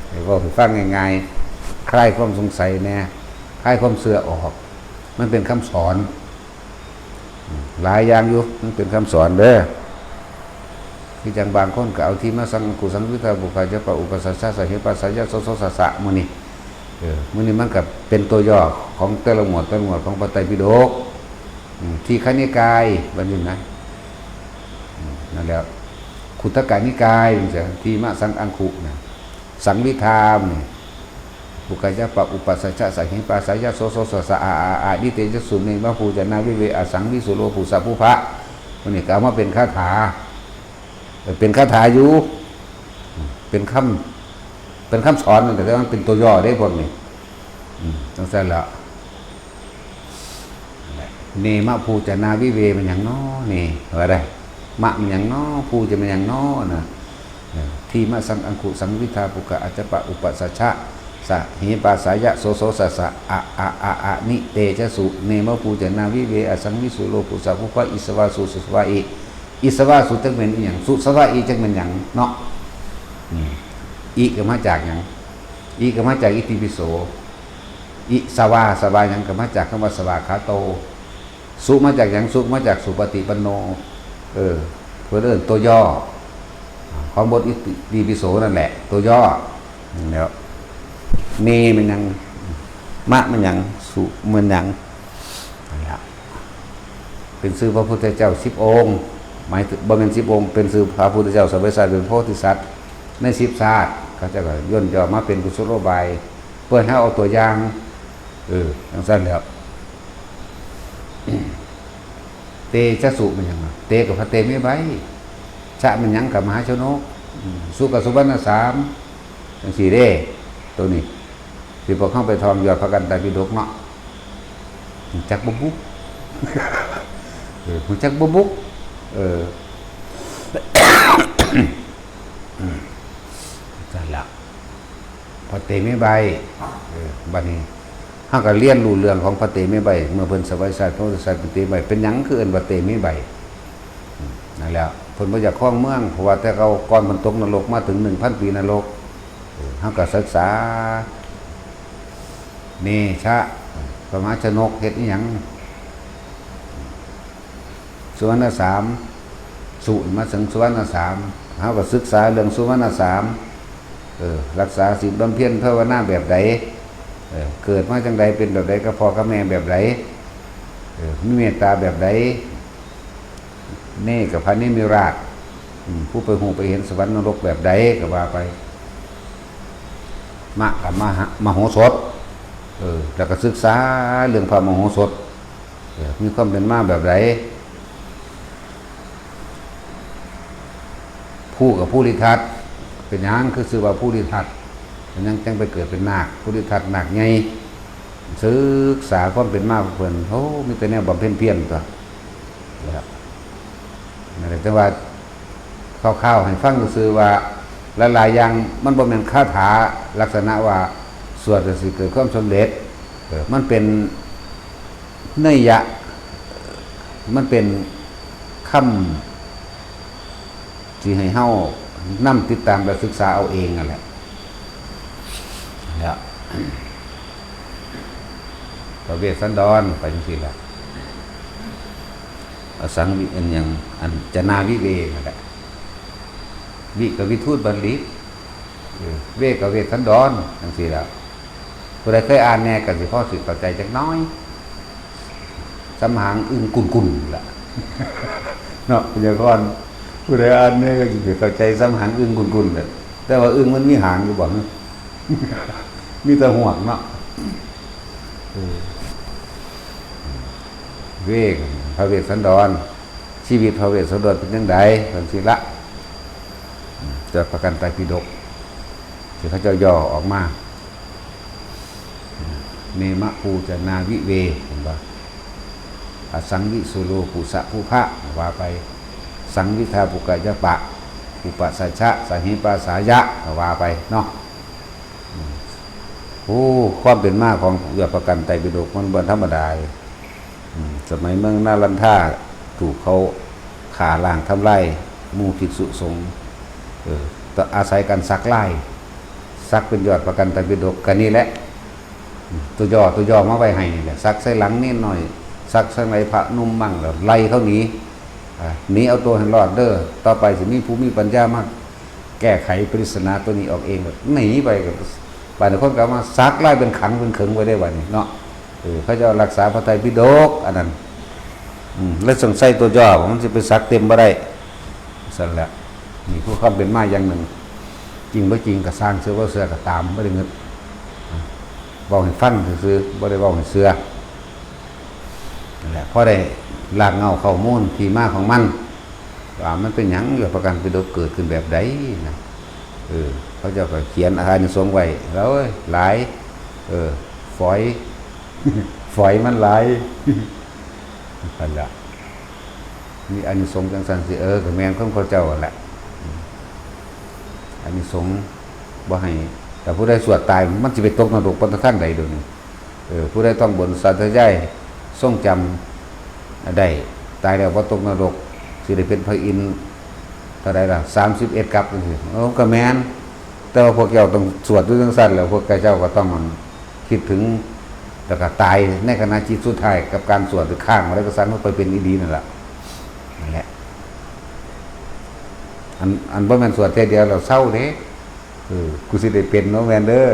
ให้เว้าให้ฟังง่ายๆ คลายความสงสัยแหน่ คลายความเชื่อออก มันเป็นคำสอน หลายอย่างอยู่ มันเป็นคำสอนเด้อ คือจั่งบางคนก็เอา ทีมะสัง อังคุ สังวิทา ปุคคาจปะ อุปัสสะชะ สะเหปัสสะยะ โส โส สะ สะ มื้อนี้ เออ มื้อนี้มันก็เป็นตัวย่อของแต่ละหมวด แต่ละหมวดของพระไตรปิฎก อืม ทีฆนิกาย บัดนี้นะ อืม นั่นแหละ คุตตกนิกาย จั่งซี้ ทีมะสัง อังคุนะ สังวิทานี่ ปุคคาจปะ อุปัสสะชะ สะเหปัสสะยะ โส โส สะ สะ อา อา อา นิเตยะสุ เม มะ ภู จะ นา วิ เว อสัง วิสุโร ปุสสะ ปุพพะ มันนี่ก็เอามาเป็นคาถา เออ เป็นคาถาอยู่ เป็นคำ เป็นคำสอนนั่นแหละ แต่มันเป็นตัวย่อเด้พวกนี้ อืม จั่งซั่นแหละ เนมะ ภู จะ นา วิ เว มันหยังน้อ นี่ ว่าได้ มะ มันหยังน้อ ภู จะ มันหยังน้อนะ เออ ทีมะสัง อังคุ สังวิทา ปุคคาจปะ อุปัสสะชะ สะเหปาสายะโสโสสะสะอะอะอะอะนิเตชะสุ เนมะปูจนาวิเว อสังวิสุโลกุสะภุพะ อิสวาสุสุสวาอิ อิสวาสุจักแม่นอีหยัง สุสวาอิจักแม่นหยังเนาะ อืม อิก็มาจากหยัง อิก็มาจากอิติปิโส อิสวา สวาหยังก็มาจากคำว่าสวาขาโต สุมาจากหยัง สุมาจากสุปฏิปันโน เออ เพิ่นเอิ้นตัวย่อ ของบทอิติปิโสนั่นแหละ ตัวย่อ แล้ว เนมันหยัง มะมันหยัง สุมันหยัง นั่นล่ะ เป็นชื่อพระพุทธเจ้าสิบองค์ หมายถึง บ่แม่นสิบองค์ เป็นชื่อพระพุทธเจ้า สมัยชาติเป็นโพธิสัตว์ ในสิบชาติ เขาเจ้าก็ย่นย่อมาเป็นกุศโลบาย เพื่อให้เอาตัวอย่าง เออ จั่งซั้นแหล้ว เตชะสุมันหยังวะ เตกับพระเตมีใบ ชะมันหยังกับมหาชนก อืม สุกับสุวรรณสาม จั่งซี้เด้ ตัวนี้ ที่พวกเขาไปท่องยอดพระกันตปิฎกเนาะ ฮู้จักบ่บุ เออ ฮู้จักบ่บุ เออ อืม นั่นล่ะ พระเตมีใบ เออ บัดนี้ เฮาก็เรียนรู้เรื่องของพระเตมีใบ เมื่อเพิ่นสวัยชาติ พระพุทธศาสนาเป็นเตมีใบ เป็นหยังคือเอิ้นว่าเตมีใบ อืม นั่นแหละ เพิ่นบ่อยากครองเมือง เพราะว่าแต่เก่าก่อนเพิ่นตกนรกมาถึงหนึ่งพันปีนรก เออ เฮาก็ศึกษา เนชะ พระมหาชนกเฮ็ดอีหยัง สุวรรณสาม สุมาถึงสุวรรณสาม เฮาก็ศึกษาเรื่องสุวรรณสาม เออ รักษาศีลบำเพ็ญภาวนาแบบใด เออ เกิดมาจั่งใด เป็นแบบใด กับพ่อกับแม่แบบใด เออ มีเมตตาแบบใด เนกับพระเนมิราช อืม ผู้ไปฮู้ไปเห็นสวรรค์นรกแบบใดก็ว่าไป มะกับมหะ มโหสถ เออ แล้วก็ศึกษาเรื่องพระมโหสถ เออ มีความเป็นมาแบบใด ภูกับภูริทัต เป็นหยังคือชื่อว่าภูริทัต เป็นหยังจั่งไปเกิดเป็นนาค ภูริทัตนาคใหญ่ ศึกษาความเป็นมาของเพิ่น โอ้ มีแต่แนวบำเพ็ญเพียรตั๊ว นะครับ นั่นแหละ แต่ว่าคร่าวๆให้ฟังซื่อๆว่าหลายๆอย่างมันบ่แม่นคาถาลักษณะว่าสวดแล้วสิเกิดความสำเร็จ เออ มันเป็นนัยยะ มันเป็นคำ สิให้เฮานำติดตามและศึกษาเอาเองนั่นแหละ แล้ว พระเวสสันดรไปจั่งซี้แหละ อสังวิ อันหยัง อันจนาวิเวนั่นแหละ วิกวิทูตบัณฑิต เออ เวกเวสสันดรจั่งซี้แหละ ผู้ใดเคยอ่านแน่ก็สิพอสิเข้าใจจักหน่อย สำหางอึ้งกุ่นๆล่ะ เนาะ พยากรณ์ ผู้ใดอ่านแน่ก็สิเข้าใจสำหางอึ้งกุ่นๆแหละ แต่ว่าอึ้งมันมีหางอยู่บ่ มีแต่หวกเนาะ เออ เวก พระเวสสันดร ชีวิตพระเวสสันดรเป็นจั่งใด จั่งซี้ละ อืม จะประกันไตรปิฎก ที่เขาเจ้าย่อออกมา เนมะปูจนาวิเว เห็นบ่ อสังวิสุโลกุสะภูพะ ว่าไป สังวิทาปุกะยะปะ อุปสัชชะ สะเหปาสายะ ว่าไปเนาะ อืม โอ้ ความเป็นมาของยอดพระกันไตรปิฎกมันบ่ธรรมดา อืม สมัยเมืองนาลันทา ถูกเขาฆ่าล้างทำลาย หมู่ภิกษุสงฆ์ เออ ต้องอาศัยการสักลาย สักเป็นยอดพระกันไตรปิฎก ก็นี่แหละ อืม ตัวย่อ ตัวย่อมาไว้ให้นี่แหละ สักใส่หลังเณรน้อย สักใส่ไหล่พระหนุ่มมั่ง แล้วไล่เขาหนี อ่า หนีเอาตัวให้รอดเด้อ ต่อไปสิมีผู้มีปัญญามาแก้ไขปริศนาตัวนี้ออกเอง หนีไปก็ บาดนี้คนก็มาสักลายเป็นขังเป็นเขิงไว้ได้บาดนี้เนาะ เออ เขาเจ้ารักษาพระไตรปิฎกอันนั้น อืม แล้วสงสัยตัวย่อ มันสิไปสักเต็มบ่ได้ ซั่นแหละ นี่คือความเป็นมาอย่างหนึ่ง จริงบ่จริงก็ซ่าง เชื่อบ่เชื่อก็ตาม บ่ได้เงิน เว้าให้ฟังซื่อๆ บ่ได้เว้าให้เชื่อ นั่นแหละ พอได้รากเหง้าข้อมูลที่มาของมัน ว่ามันเป็นหยังยอดพระกันไตรปิฎกเกิดขึ้นแบบใดนะ เออ เขาเจ้าก็เขียนอานิสงส์ไว้ แล้วเอ้ย หลาย เออ ฝอย ฝอยมันหลาย นั่นล่ะ มีอานิสงส์จั่งซั่นสิ เออ ก็แม่นของเขาเจ้าหั่นแหละ อานิสงส์บ่ให้ แต่ผู้ใดสวดตายมันสิไปตกนรกไปทางใดเดี๋ยวนี้ เออ ผู้ใดท่องบนสาธยายทรงจำได้ ตายแล้วบ่ตกนรก สิได้เป็นพระอินทร์เท่าใดล่ะ สามสิบเอ็ด กับจังซี่ เออ ก็แม่น แต่ว่าพวกเจ้าต้องสวดอยู่จังซั่นแหละ พวกเจ้าก็ต้องคิดถึง แล้วก็ตายในขณะจิตสุดท้ายกับการสวด หรือค้างไว้แล้วก็สั่น มันไปเป็นอีหลีนั่นล่ะ นั่นแหละ อัน อันบ่แม่นสวดเทื่อเดียวแล้วเซาเด้ เออ กูสิได้เป็นเนาะ แม่นเด้อ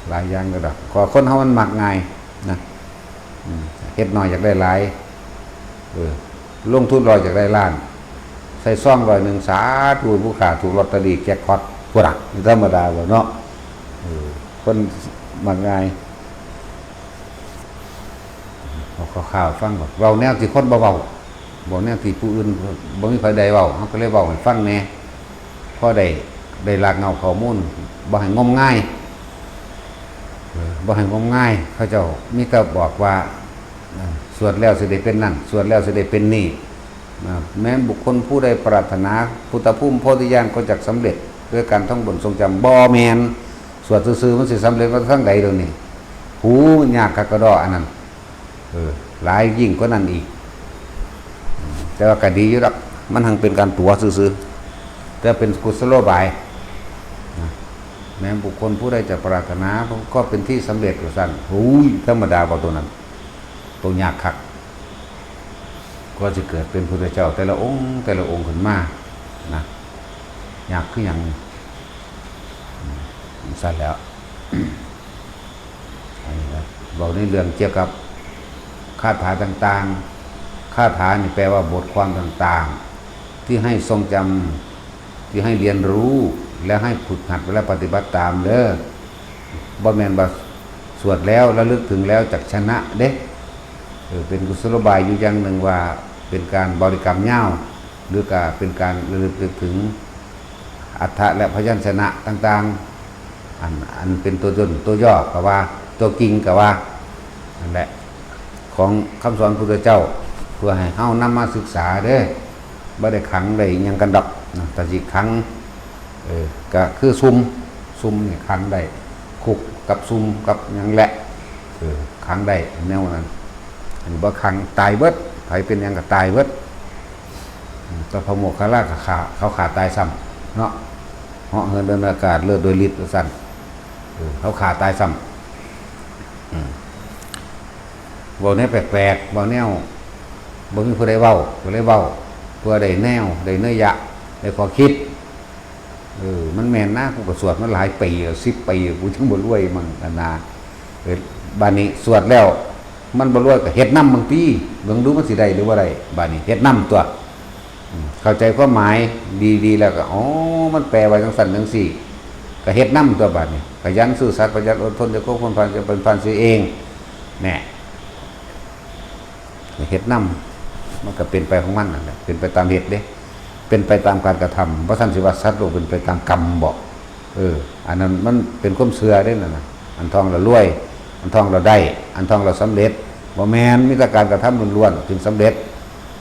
หลายอย่างก็ดอก ขอคนเฮามันมักง่ายนะ อืม เฮ็ดน้อยอยากได้หลาย เออ ลงทุนร้อยอยากได้ล้าน ใส่ซองร้อยหนึ่ง สาธุ ผู้ค้าถูกลอตเตอรี่แจ็คพอต พุ้นน่ะ นี่ธรรมดาบ่เนาะ เออ คนมักง่าย เอาข่าวๆฟังก่อน เว้าแนวที่คนบ่เว้า เว้าแนวที่ผู้อื่นบ่มีไผได้เว้า เฮาก็เลยเว้าให้ฟังแหน่ พอได้ ได้รากเหง้าข้อมูล บ่ให้งมงาย เออ บ่ให้งมงาย เขาเจ้ามีแต่บอกว่า เอ่อ สวดแล้วสิได้เป็นนั่น สวดแล้วสิได้เป็นนี่ อ่า แม้นบุคคลผู้ใดปรารถนาพุทธภูมิโพธิญาณก็จักสำเร็จ ด้วยการท่องบนทรงจำ บ่แม่น สวดซื่อๆมันสิสำเร็จมาทางใดเดี๋ยวนี้ หูมันยากคักกะดออันนั้น เออ หลายยิ่งกว่านั้นอีก แต่ว่าก็ดีอยู่ดอก มันหังเป็นการตั๋วซื่อๆ แต่เป็นกุศโลบายนะ แม้บุคคลผู้ใดจะปรารถนาก็เป็นที่สำเร็จว่าซั่น หูย ธรรมดาบ่ตัวนั้น ตัวยากคัก ก็สิเกิดเป็นพุทธเจ้าแต่ละองค์แต่ละองค์ขึ้นมานะ ยากคือหยัง อืม ซั่นแล้ว อันนี้นะ เว้าในเรื่องเกี่ยวกับคาถาต่างๆ คาถานี่แปลว่าบทความต่างๆ ที่ให้ทรงจำ ที่ให้เรียนรู้ และให้ฝึกหัดและปฏิบัติตามเด้อ บ่แม่นว่าสวดแล้วระลึกถึงแล้วจักชนะเด้ เออ เป็นกุศโลบายอยู่อย่างหนึ่งว่าเป็นการบริกรรมยาว หรือก็เป็นการระลึกถึงอัฏฐะและพยัญชนะต่างๆ อัน อันเป็นตัวตน ตัวย่อก็ว่า ตัวจริงก็ว่า นั่นแหละ ของคำสอนพุทธเจ้า เพื่อให้เฮานำมาศึกษาเด้อ บ่ได้ขังได้หยังกันดอกนะ แต่สิขัง เออ ก็คือซุ่ม ซุ่มนี่ขังได้ คุกกับซุ่มกับหยังแหละ เออ ขังได้แนวนั้น อันนี้บ่ขัง ตายเบิด ไผเป็นหยังก็ตายเบิด อืม แต่พระโมคคัลลาก็ฆ่า เขาฆ่าตายซ้ำเนาะ เหาะเหินเดินอากาศเลิศโดยฤทธิ์ว่าซั่น เออ เขาฆ่าตายซ้ำ อืม เว้าแนวแปลกๆ เว้าแนวบ่มีผู้ใดเว้า ก็เลยเว้า เพื่อได้แนว ได้นัยยะ ได้ข้อคิด เออ มันแม่นนะ กูก็สวดมาหลายปีแล้ว สิบปีแล้ว กูจั่งบ่รวยมั่งอันนะ เออ บาดนี้สวดแล้ว มันบ่รวยก็เฮ็ดนำบางที เบิ่งดูมันสิได้หรือบ่ได้ บาดนี้เฮ็ดนำตั๊ว อืม เข้าใจความหมายดีๆ แล้วก็ อ๋อ มันแปลว่าจั่งซั้นจั่งซี้ ก็เฮ็ดนำตั๊ว บาดนี้ ขยันซื่อสัตย์ ประหยัดอดทน จะคบคนพาล จะเป็นพาลเสียเอง แน่ เฮ็ดนำ มันก็เป็นไปของมันนั่นแหละ เป็นไปตามเหตุเด้ เป็นไปตามการกระทำ บ่ซั้นสิว่าสัตว์โลกเป็นไปตามกรรมบ่ เออ อันนั้นมันเป็นความเชื่อเด้นั่นน่ะ อันท่องแล้วรวย อันท่องแล้วได้ อันท่องแล้วสำเร็จ บ่แม่น มีแต่การกระทำล้วนๆ จึงสำเร็จ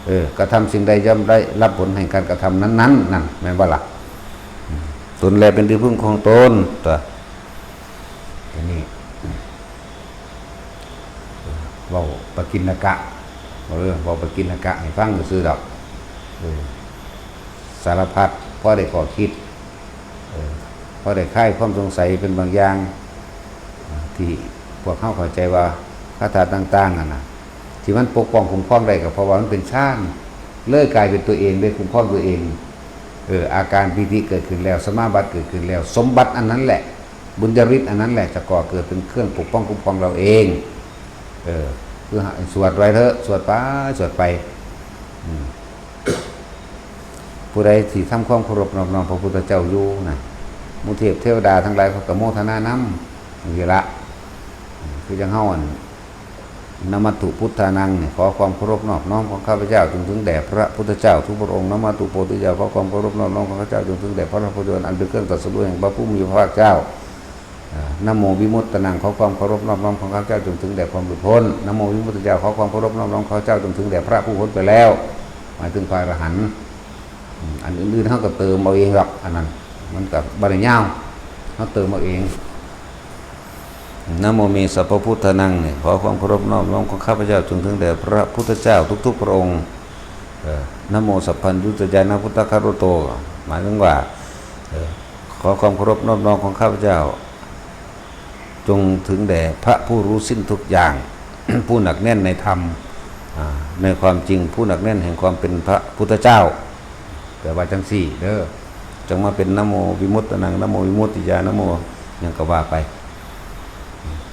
เออ กระทำสิ่งใดย่อมได้รับผลแห่งการกระทำนั้นๆ นั่น แม่นบ่ล่ะ อืม ตนแลเป็นที่พึ่งของตน ตั๊ว ทีนี้ เว้าปกิณกะ เออ เว้าปกิณกะให้ฟังซื่อๆดอก เออ สารพัด พอได้ข้อคิด เออ พอได้คลายความสงสัยเป็นบางอย่าง ที่พวกเฮาเข้าใจว่าคาถาต่างๆนั่นน่ะ ที่มันปกป้องคุ้มครองได้ก็เพราะว่ามันเป็นฌาน เลยกลายเป็นตัวเอง ได้คุ้มครองตัวเอง เออ อาการปีติเกิดขึ้นแล้ว สมาบัติเกิดขึ้นแล้ว สมบัติอันนั้นแหละ บุญญาฤทธิ์อันนั้นแหละจะก่อเกิดเป็นเครื่องปกป้องคุ้มครองเราเอง เออ คือให้สวดไว้เถอะ สวดไป สวดไป อืม ผู้ใดที่ทำความเคารพนอบน้อมพระพุทธเจ้าอยู่นะ หมู่เทพเทวดาทั้งหลายเขาก็โมทนานำ นี่ละ อืม คือจั่งเฮาอัน นะมัตถุพุทธานังเนี่ย ขอความเคารพนอบน้อมของข้าพเจ้าจงถึงแด่พระพุทธเจ้าทุกพระองค์ นะมัตถุโพธิยา ขอความเคารพนอบน้อมของข้าพเจ้าจงถึงแด่พระพุทธเจ้าอันเป็นเครื่องตรัสรู้แห่งพระผู้มีพระภาคเจ้า อ่า นะโมวิมุตตานัง ขอความเคารพนอบน้อมของข้าพเจ้าจงถึงแด่ความหลุดพ้น นะโมวิมุตติยา ขอความเคารพนอบน้อมของข้าพเจ้าจงถึงแด่พระผู้พ้นไปแล้ว หมายถึงพระอรหันต์ อืม อันอื่นๆเฮาก็เติมเอาเองหรอก อันนั้น มันก็บ่ได้ยาว เฮาเติมเอาเอง นะโมเม สัพพะพุทธานัง เนี่ย ขอความเคารพนอบน้อมของข้าพเจ้าจงถึงแด่พระพุทธเจ้าทุกๆพระองค์ เออ นะโม สัพพัญญุตยานะพุทธคารุโต หมายถึงว่า เออ ขอความเคารพนอบน้อมของข้าพเจ้า จงถึงแด่พระผู้รู้สิ้นทุกอย่าง ผู้หนักแน่นในธรรม อ่า ในความจริง ผู้หนักแน่นแห่งความเป็นพระพุทธเจ้า แปลว่าจังซี่เด้อ จังมาเป็นนะโมวิมุตตานัง นะโมวิมุตติยา นะโม หยังก็ว่าไป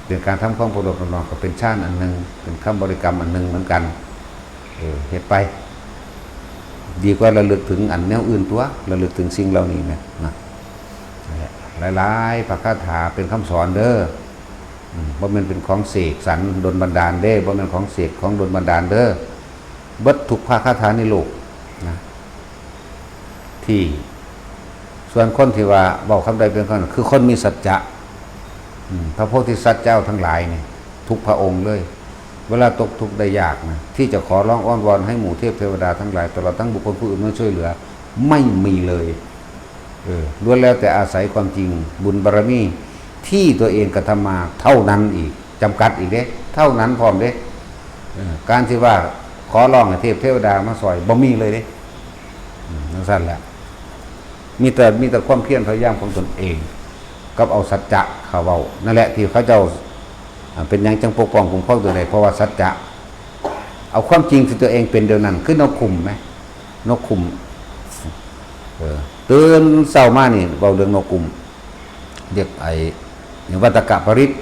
เป็นการทำความเคารพนอบน้อม ก็เป็นฌานอันหนึ่ง เป็นคำบริกรรมอันหนึ่งเหมือนกัน เออ เฮ็ดไป ดีกว่าระลึกถึงอันแนวอื่นตัว ระลึกถึงสิ่งเหล่านี้นะ นะ นั่นแหละ หลายๆพระคาถาเป็นคำสอนเด้อ อืม บ่แม่นเป็นของเสกสรรดลบันดาลเด้ บ่แม่นของเสกของดลบันดาลเด้อ เบิดทุกพระคาถาในโลกนะ ที่ ส่วนคนที่ว่าเว้าคำใดเป็นคำนั้น คือคนมีสัจจะ อืม พระโพธิสัตว์เจ้าทั้งหลายนี่ ทุกพระองค์เลย เวลาตกทุกข์ได้ยากนะ ที่จะขอร้องอ้อนวอนให้หมู่เทพเทวดาทั้งหลาย ตลอดทั้งบุคคลผู้อื่นมาช่วยเหลือ ไม่มีเลย เออ ล้วนแล้วแต่อาศัยความจริง บุญบารมี ที่ตัวเองกระทำมาเท่านั้นอีก จำกัดอีกเด้ เท่านั้นพร้อมเด้ เออ การที่ว่าขอร้องให้เทพเทวดามาซอย บ่มีเลยเด้ อืม จังซั่นแหละ มีแต่ มีแต่ความเพียรพยายามของตนเอง กับเอาสัจจะเข้าเว้า นั่นแหละที่เขาเจ้า อ่า เป็นหยังจังปกป้องคุ้มครองตัวได้ เพราะว่าสัจจะ เอาความจริงที่ตัวเองเป็นเดี๋ยวนั้น คือนกขุมไหม นกขุม เออ ตื่นเช้ามานี่ เว้าเรื่องนกขุม เรียกไอ้วัตกะปริตร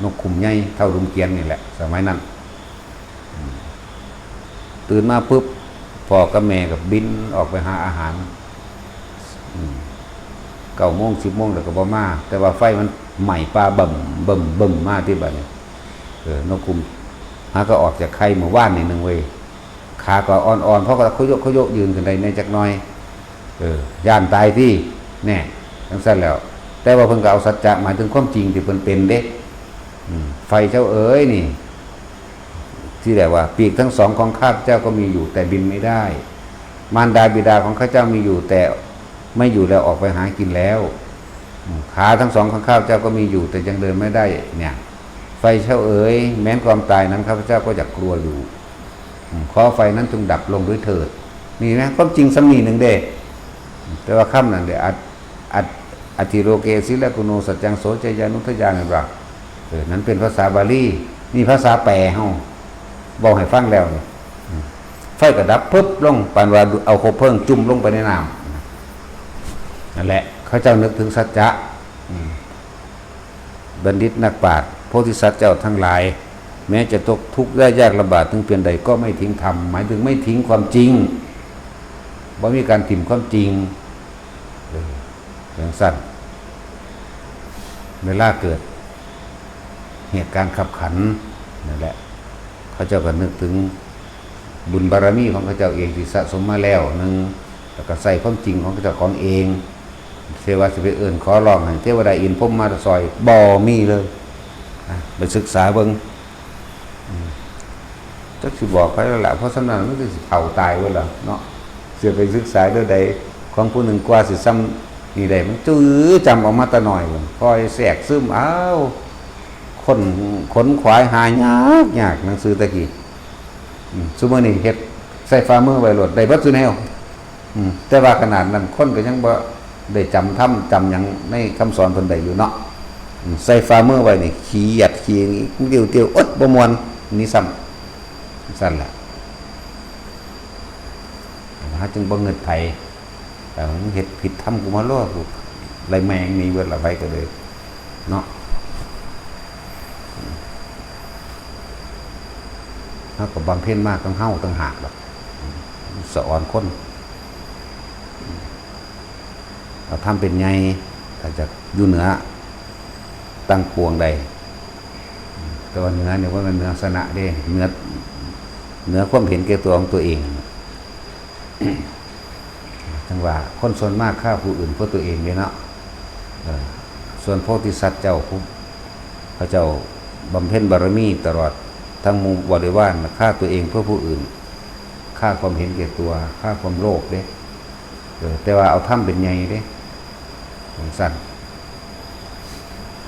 นกขุมใหญ่เท่าดุมเกวียนนี่แหละ สมัยนั้น อืม ตื่นมาปุ๊บ พ่อกับแม่ก็บินออกไปหาอาหาร อืม เก้าโมง สิบโมงแล้วก็บ่มา แต่ว่าไฟมันไหม้ป่าบึ้มบึ้มบึ้มมาที่บัดนี้ เออ นกขุม หาก็ออกจากไข่เมื่อวานนี่หนึ่งเว้ย ขาก็อ่อนๆ เพราะก็ขยกขยกยืนขึ้นได้แหน่จักหน่อย เออ ย่านตายที่ แน่ จังซั่นแล้ว แต่ว่าเพิ่นก็เอาสัจจะ หมายถึงความจริงที่เพิ่นเป็นเด้ อืม ไฟเจ้าเอ๋ยนี่ ที่แหละว่า ปีกทั้งสองของข้าพเจ้าก็มีอยู่ แต่บินไม่ได้ มารดาบิดาของข้าเจ้ามีอยู่ แต่ไม่อยู่แล้ว ออกไปหากินแล้ว อืม ขาทั้งสองของข้าพเจ้าก็มีอยู่ แต่ยังเดินไม่ได้ เนี่ย ไฟเจ้าเอ๋ย แม้นความตายนั้นข้าพเจ้าก็อยากกลัวอยู่ อืม ขอไฟนั้นจงดับลงด้วยเถิด นี่นะ ความจริงส่ำนี้หนึ่งเด้ แต่ว่าคำนั้นเด้ อัต อัต อัตถิโลเก สีลกุโณ สัจจัง โส จยานุทยา นั่นว่า เออ นั้นเป็นภาษาบาลี นี่ภาษาแปลเฮา เว้าให้ฟังแล้วนี่ อืม ไฟก็ดับปึ๊บลง ปานว่าเอาคบเพลิงจุ่มลงไปในน้ำ นั่นแหละ เขาเจ้านึกถึงสัจจะ อืม บัณฑิตนักปราชญ์ โพธิสัตว์เจ้าทั้งหลาย แม้จะตกทุกข์ได้ยากลำบากถึงเพียงใดก็ไม่ทิ้งธรรม หมายถึงไม่ทิ้งความจริง บ่มีการถิ่มความจริง เออ จังซั่น เวลาเกิดเหตุการณ์คับขัน นั่นแหละ เขาเจ้าก็นึกถึงบุญบารมีของเขาเจ้าเองที่สะสมมาแล้วหนึ่ง แล้วก็ใส่ความจริงของเขาเจ้าของเอง เทวาสิไปเอิ้นขอร้องให้เทวดาอินทร์พรหมมาซอย บ่มีเลย นะ ไปศึกษาเบิ่ง อืม จักสิบอกไปแล้วล่ะ เพราะส่ำนั้นมันก็สิเฒ่าตายเบิดแล้วเนาะ สิไปศึกษาเรื่องใด ของผู้หนึ่งกว่าสิส่ำนี่ได้ มันจื้อจำออกมาแต่น้อยพุ้น คอยแทรกซึม อ้าว ค้น ขนขวายหายากยาก หนังสือแต่กี้ อืม ซุมื้อนี้เฮ็ดใส่ฝ่ามือไว้โลด ได้เบิดซุแนว อืม แต่ว่าขนาดนั้นคนก็ยังบ่ได้จำธรรมจำหยังในคำสอนเพิ่นได้อยู่เนาะ อืม ใส่ฝ่ามือไว้นี่ ขี้หยัดขี้เตียวๆ อดบ่ม่วน นี่ซ้ำ ซั่นล่ะ หาจึงบ่เงิดไผ แต่มันเฮ็ดผิดธรรมกูมาโลด กูไล่แม่งหนีเบิดละ ไผก็เลย เนาะ เฮาก็บำเพ็ญมาตั้งเฮาตั้งหากดอก สะออนคน เอาธรรมเป็นใหญ่ ถ้าจะอยู่เหนือตั้งปวงใด แต่ว่าเหนือเนี่ยว่ามันเหนือสนะเด้ เหนือ เหนือความเห็นแก่ตัวของตัวเอง จังว่าคนส่วนมากฆ่าผู้อื่นเพื่อตัวเองเด้เนาะ เออ ส่วนโพธิสัตว์เจ้าผู้ พระเจ้าบำเพ็ญบารมีตลอดทั้งหมู่บริวารฆ่าตัวเองเพื่อผู้อื่น ฆ่าความเห็นแก่ตัว ฆ่าความโลภเด้ เออ แต่ว่าเอาธรรมเป็นใหญ่เด้ จังซั่น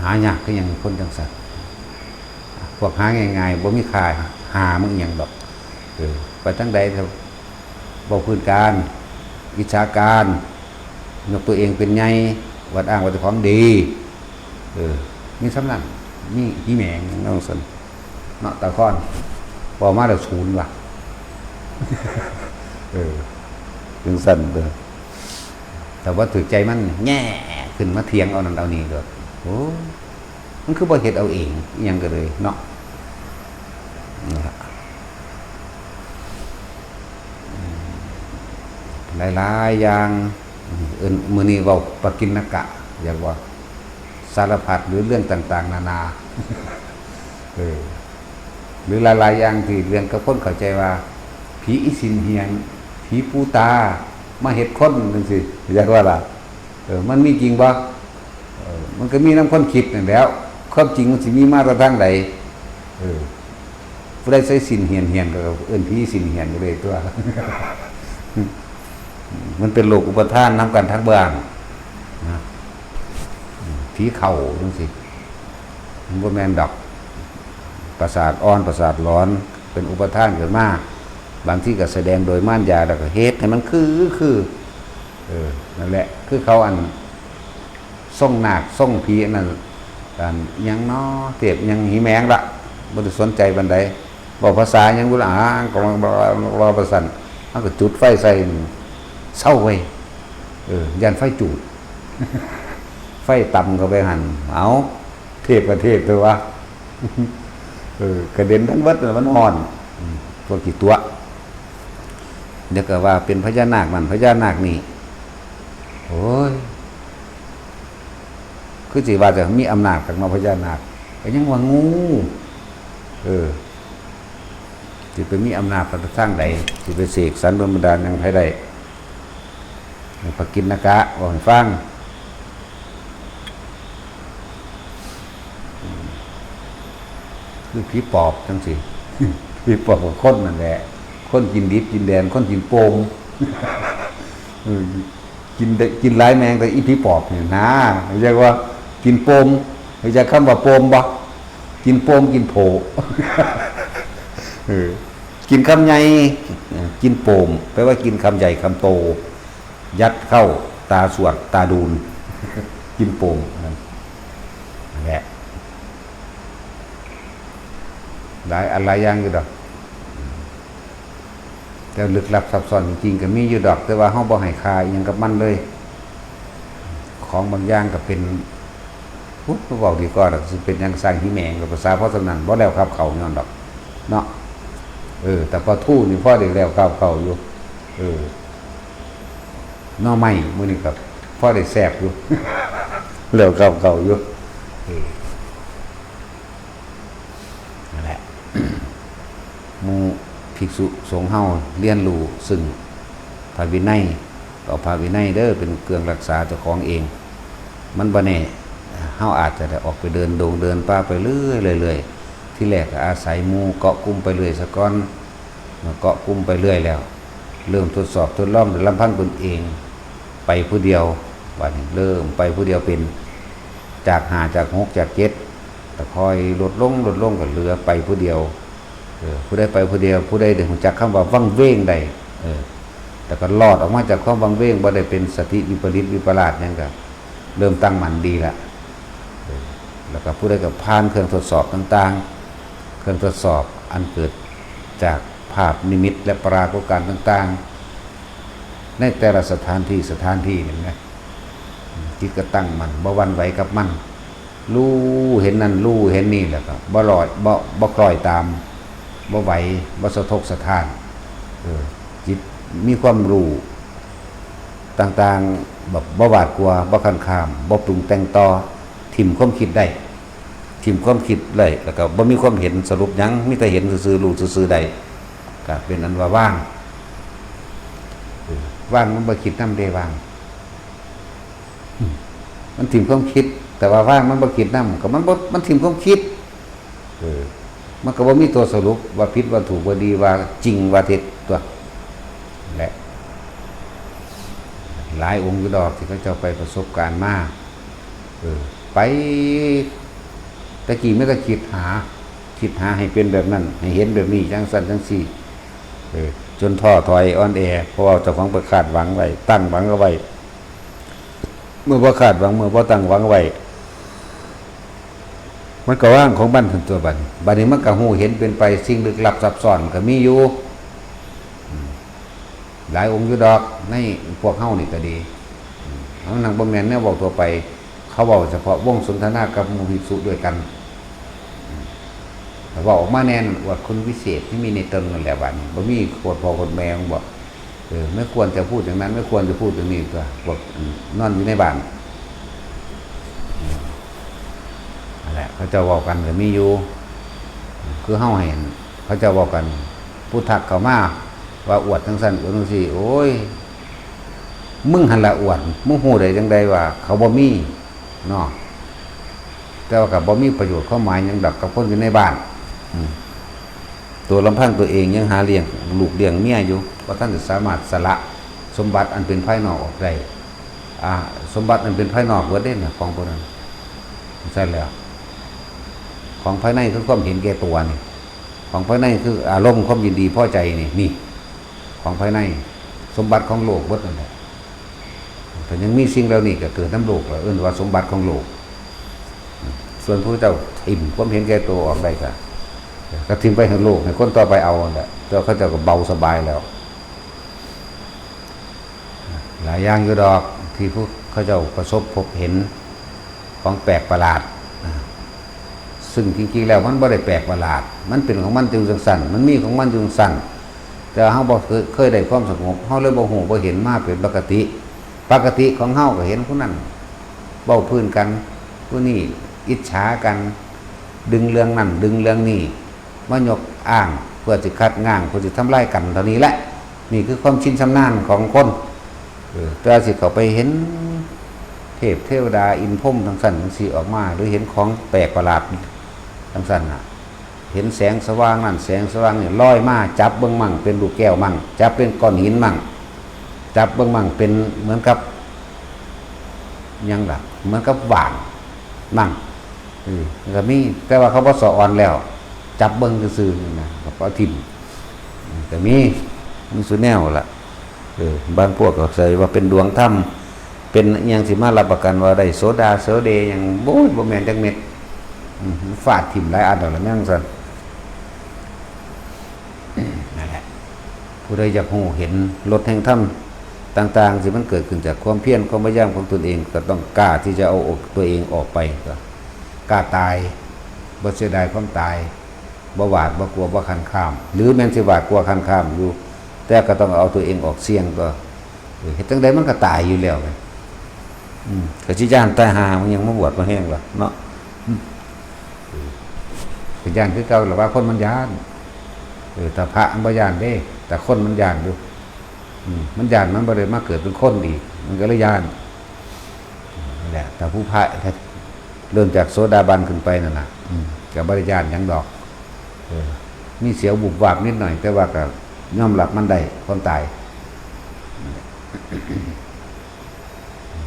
หายากคือหยังคนจังซั่น พวกหาง่ายๆ บ่มีค่าหามันอิหยังดอก เออ ไปทางใดก็เว้าพื้นการ อิจฉาการ ยกตัวเองเป็นใหญ่ อวดอ้างว่าเจ้าของดี เออ มีส่ำนั้น มีอีแหมงหยังจังซั่น เนาะ ตาคอน เว้ามาแล้วศูนย์ว่ะ เออ จังซั่นเด้อ แต่ว่าถือใจมันแง่ขึ้นมาเถียงเอานั่นเอานี่โลด โอ้ มันคือบ่เฮ็ดเอาเอง อิหยังก็เลยเนาะ นี่ล่ะ หลายๆ อย่าง เอิ้น มื้อนี้เว้าปกิณกะ อยากว่า สารพัดหรือเรื่องต่างๆ นานา เออ หรือหลายๆ อย่างที่เรื่องกับคนเข้าใจว่า ผีอีสินเหียน ผีปูตา มาเฮ็ดคนจังซี่ อยากว่าล่ะ เออ มันมีจริงบ่ เออ มันก็มีนำคนคิดนั่นแหล้ว ความจริงมันสิมีมาแต่ทางใด เออ ผู้ใดใส่สินเหียนๆ ก็เอิ้นผีสินเหียนไปเลยตัว มันเป็นโรคอุปาทานนำกันทั้งบ้านนะ ผีเข้าจังซี่ มันบ่แม่นดอก ประสาทอ่อน ประสาทหลอน เป็นอุปาทานขึ้นมา บางทีก็แสดงโดยมารยา แล้วก็เฮ็ดให้มันคือ คือ เออ นั่นแหละ คือเขาอัน ทรงนาคทรงผีอันนั้น อันหยังน้อ เทพหยัง หิแมงละ บ่ได้สนใจปานใด เว้าภาษาหยังบุล่ะ อ้างก็ว่า ว่า ว่า ว่าซั่น มันก็จุดไฟใส่ เซาเว้ย เออ ย้านไฟจูด ไฟต่ำเข้าไปหั่น เอา เทพก็เทพตัววะ เออ กระเด็นทั้งเบิดน่ะ มันฮ้อน อืม พวกขี้ตั๋ว เดี๋ยวก็ว่าเป็นพญานาคนั่น พญานาคนี่ โอ้ย คือสิว่าจะมีอำนาจคักเนาะ พญานาค ก็ยังว่างู เออ สิไปมีอำนาจทางใด สิไปเสกสรรค์ดลบันดาลหยังไผได้ พระกิณกะ เว้าให้ฟัง คือผีปอบจังซี่ ผีปอบกับคนนั่นแหละ คนกินดิบกินแดน คนกินโป่ง เออ กินได้ กินหลายแมงแต่อีผีปอบนี่นะ เรียกว่ากินโป่ง รู้จักคำว่าโป่งบ่ กินโป่ง กินโผ เออ กินคำใหญ่ กินโป่ง แปลว่ากินคำใหญ่คำโต ยัดเข้าตาสวกตาดูน กินโป่ง นั่นแหละ หลายอันหลายอย่างอยู่ดอก แต่ลึกลับซับซ้อนจริงๆ ก็มีอยู่ดอก แต่ว่าเฮาบ่ให้ค่าอิหยังกับมันเลย ของบางอย่างก็เป็น อุ๊ย เว้าดีกว่าดอก สิเป็นหยังสร้างหิแมงกับภาษา เพราะฉะนั้นบ่แล้วคาบเข้าย้อนดอก เนาะ เออ แต่ปลาทูนี่พอได้แล้วคาบเข้าอยู่ เออ หน่อไม้มื้อนี้ก็พอได้แซ่บอยู่ แล้วคาบเข้าอยู่ เออ นั่นแหละ หมู่ภิกษุสงฆ์เฮาเรียนรู้ซึ่งพระวินัย ก็เอาพระวินัยเด้อเป็นเครื่องรักษาเจ้าของเอง มันบ่แน่ เฮาอาจจะได้ออกไปเดินดงเดินป่าไปเรื่อยๆ เรื่อยๆ ที่แรกก็อาศัยหมู่เกาะกลุ่มไปเรื่อยซะก่อน เมื่อเกาะกลุ่มไปเรื่อยแล้ว เริ่มทดสอบทดลองโดยลำพังตนเอง ไปผู้เดียว บัดนี้เริ่มไปผู้เดียวเป็น จากห้า จากหก จากเจ็ด แต่ค่อยลดลง ลดลงก็เหลือไปผู้เดียว เออ ผู้ใดไปผู้เดียว ผู้ใดได้รู้จักคำว่าวังเวงได้ เออ แต่ก็รอดออกมาจากความวังเวง บ่ได้เป็นสติวิปริตวิปลาสหยังก็เริ่มตั้งมั่นดีละ เออ แล้วก็ผู้ใดก็ผ่านเครื่องทดสอบต่างๆ เครื่องทดสอบอันเกิดจากภาพนิมิตและปรากฏการณ์ต่างๆ ในแต่ละสถานที่ สถานที่หนึ่งนะ จิตก็ตั้งมั่น บ่หวั่นไหวกับมัน รู้เห็นนั่น รู้เห็นนี่ แล้วก็บ่ลอย บ่ บ่คล้อยตาม บ่ไหว บ่สะทกสะท้าน เออ จิตมีความรู้ต่างๆ แบบบ่หวาดกลัว บ่คันคาม บ่ปรุงแต่งต่อ ถิ่มความคิดได้ ถิ่มความคิดได้ แล้วก็บ่มีความเห็นสรุปหยัง มีแต่เห็นซื่อๆ รู้ซื่อๆ ได้ ก็เป็นอันว่าว่าง เออ ว่างมันบ่คิดนำเด้ ว่าง มันถิ่มความคิด แต่ว่าว่างมันบ่คิดนำ ก็มันบ่ มันถิ่มความคิด เออ มันก็บ่มีตัวสรุปว่าผิดว่าถูกว่าดีว่าจริงว่าเท็จตัว แหละ หลายองค์อยู่ดอกที่เขาเจ้าไปประสบการณ์มา เออ ไป ตะกี้ไม่ต้องคิดหา คิดหาให้เป็นแบบนั้น ให้เห็นแบบนี้ จังซั่นจังซี่ เออ จนท้อถอยอ่อนแอ เพราะว่าเจ้าของไปคาดหวังไว้ ตั้งหวังเอาไว้ เมื่อบ่คาดหวัง เมื่อบ่ตั้งหวังไว้ มันก็ว่างของมันทันตัวบัดนี้ บัดนี้มันก็ฮู้เห็นเป็นไป สิ่งลึกลับซับซ้อนมันก็มีอยู่ อืม หลายองค์อยู่ดอก ในพวกเฮานี่ก็ดี อืม เฮานั่งบ่แม่นแนวเว้าทั่วไป เขาเว้าเฉพาะวงสนทนากับหมู่ภิกษุด้วยกัน อืม แต่ว่าออกมาแน่นอวดคุณวิเศษที่มีในตนนั่นแหละบัดนี้ บ่มีโคตรพ่อโคตรแม่ของบอก เออ ไม่ควรจะพูดอย่างนั้น ไม่ควรจะพูดอย่างนี้ตัว พวก อืม นอนอยู่ในบ้าน อืม นั่นแหละ เขาเจ้าเว้ากันก็มีอยู่ คือเฮาเห็น เขาเจ้าเว้ากัน ผู้ทักเข้ามา ว่าอวดจังซั่น อวดจังซี่ โอ้ย มึงหั่นละอวด มึงฮู้ได้จังใดว่าเขาบ่มี เนาะ แต่ว่าก็บ่มีประโยชน์ความหมายหยังดอกกับคนอยู่ในบ้าน อืม ตัวลำพังตัวเองยังหาเลี้ยงลูกเลี้ยงเมียอยู่ บ่ทันจะสามารถสละสมบัติอันเป็นภายนอกออกได้ อ่า สมบัติอันเป็นภายนอกเบิดเด้นะ ของพวกนั้น ซั่นแหล้ว ของภายในคือความเห็นแก่ตัวนี่ ของภายในคืออารมณ์ความยินดีพอใจนี่ นี่ ของภายใน สมบัติของโลกเบิดนั่นแหละ แต่ยังมีสิ่งเหล่านี้ก็เกิดนำโลก แล้วเอิ้นว่าสมบัติของโลก ส่วนพระเจ้าถิ่มความเห็นแก่ตัวออกได้ก็ ก็ถิ่มไปให้โลก ให้คนต่อไปเอานั่นแหละ แต่เขาเจ้าก็เบาสบายแล้ว หลายอย่างอยู่ดอกที่พวกเขาเจ้าประสบพบเห็นของแปลกประหลาด ซึ่งจริงๆแล้วมันบ่ได้แปลกประหลาด มันเป็นของมันอยู่จังซั่น มันมีของมันอยู่จังซั่น แต่เฮาบ่เคย เคยได้ความสงบ เฮาเลยบ่ฮู้บ่เห็นมาเป็นปกติ ปกติของเฮาก็เห็นผู้นั้นเว้าพื้นกัน ผู้นี้อิจฉากัน ดึงเรื่องนั้น ดึงเรื่องนี้ มายกอ้างเพื่อสิคัดง้าง เพื่อสิทำลายกันเท่านี้แหละ นี่คือความชินชำนาญของคน เออ แต่สิเข้าไปเห็นเทพเทวดาอินทร์พรหมจังซั่นจังซี่ออกมา หรือเห็นของแปลกประหลาดจังซั่นน่ะ เห็นแสงสว่างนั่นแสงสว่างนี่ลอยมา จับเบิ่งมั่งเป็นลูกแก้วมั่ง จับเป็นก้อนหินมั่ง จับเบิ่งมั่งเป็นเหมือนกับ หยังล่ะ เหมือนกับหว่างมั่ง เออ มันก็มี แต่ว่าเขาบ่สะออนแล้ว จับเบิ่งซื่อๆนี่นะ ก็เอาถิ่ม อืม ก็มี มีซุแนวล่ะ เออ บางพวกก็ใส่ว่าเป็นดวงธรรม เป็นอิหยังสิมารับประกันว่าได้โสดาโสเดหยัง โอ้ย บ่แม่นจักเม็ด อืม ฟาดถิ่มหลายอันแล้วล่ะ แม่นจั่งซั่น นั่นแหละ ผู้ใดอยากฮู้เห็นรสแห่งธรรมต่างๆ ที่มันเกิดขึ้นจากความเพียร ความพยายามของตนเอง ก็ต้องกล้าที่จะเอาอกตัวเองออกไป ก็กล้าตาย บ่เสียดายความตาย บ่หวาด บ่กลัว บ่คลานคลาม หรือแม้นสิหวาดกลัวคลานคลามอยู่ แต่ก็ต้องเอาตัวเองออกเสี่ยง ก็ เออ เฮ็ดจั่งใดมันก็ตายอยู่แล้วไง อืม ก็สิย้านตายห่า มันยังมาบวชมาแฮงล่ะเนาะ อืม เออ ก็ย้านคือเก่าล่ะ ว่าคนมันย้าน เออ แต่พระมันบ่ย้านเด้ แต่คนมันย้านอยู่ อืม มันย้าน มันบ่ได้มาเกิดเป็นคนอีก มันก็เลยย้าน นั่นแหละ แต่ผู้พระ ถ้าเริ่มจากโสดาบันขึ้นไปนั่นน่ะ อืม ก็บ่ได้ย้านหยังดอก เออ มีเสียวบุบวาบนิดหน่อย แต่ว่าก็ยอมรับมันได้ ความตาย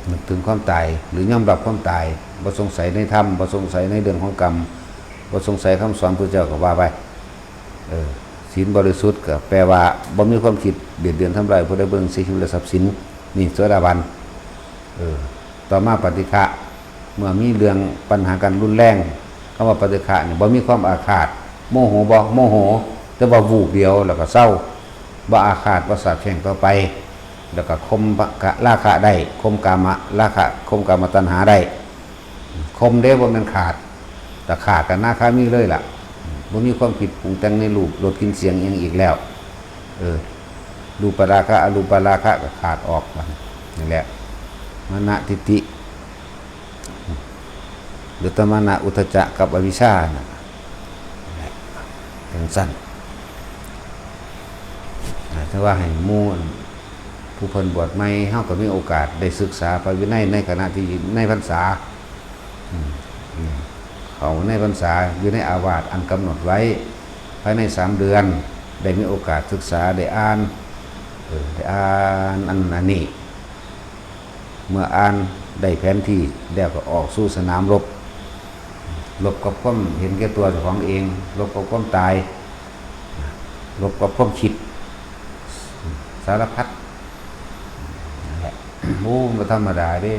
นึกถึงความตาย หรือยอมรับความตาย บ่สงสัยในธรรม บ่สงสัยในเรื่องของกรรม บ่สงสัยคำสอนพระเจ้าก็ว่าไป เออ ศีลบริสุทธิ์ก็แปลว่าบ่มีความคิดเบียดเบียนทำลายผู้ใด เบิ่งชีวิตและทรัพย์สิน นี่โสดาบัน เออ ต่อมาปฏิฆะ เมื่อมีเรื่องปัญหากันรุนแรง คำว่าปฏิฆะนี่บ่มีความอาฆาต โมโหบ่ โมโห แต่ว่าวูบเดียวแล้วก็เซา บ่อาฆาต บ่สาปแช่งต่อไป แล้วก็ข่มราคะได้ ข่มกามราคะ ข่มกามตัณหาได้ ข่มเด้ บ่แม่นขาด แต่ขาดกันนาคามีเลยล่ะ บ่มีความคิดปรุงแต่งในรูป รส กลิ่น เสียงอิหยังอีกแล้ว เออ รูปราคะ อรูปราคะก็ขาดออก นั่นแหละ มานะ ทิฏฐิ หรือตมานะ อุทธัจจะกับอวิชชาน่ะ จังซั่น อ่า ถ้าว่าให้หมู่ผู้เพิ่นบวชใหม่ เฮาก็มีโอกาสได้ศึกษาพระวินัยในขณะที่ในพรรษา อืม อืม เข้าในพรรษา อยู่ในอาวาสอันกำหนดไว้ ภายในสามเดือน ได้มีโอกาสศึกษา ได้อ่าน เออ ได้อ่านอันนั้นนี่ เมื่ออ่านได้แผนที่แล้วก็ออกสู่สนามรบ รบกับความเห็นแก่ตัวเจ้าของเอง รบกับความตาย รบกับความคิด สารพัดนั่นแหละ โอ้บ่ธรรมดาเด้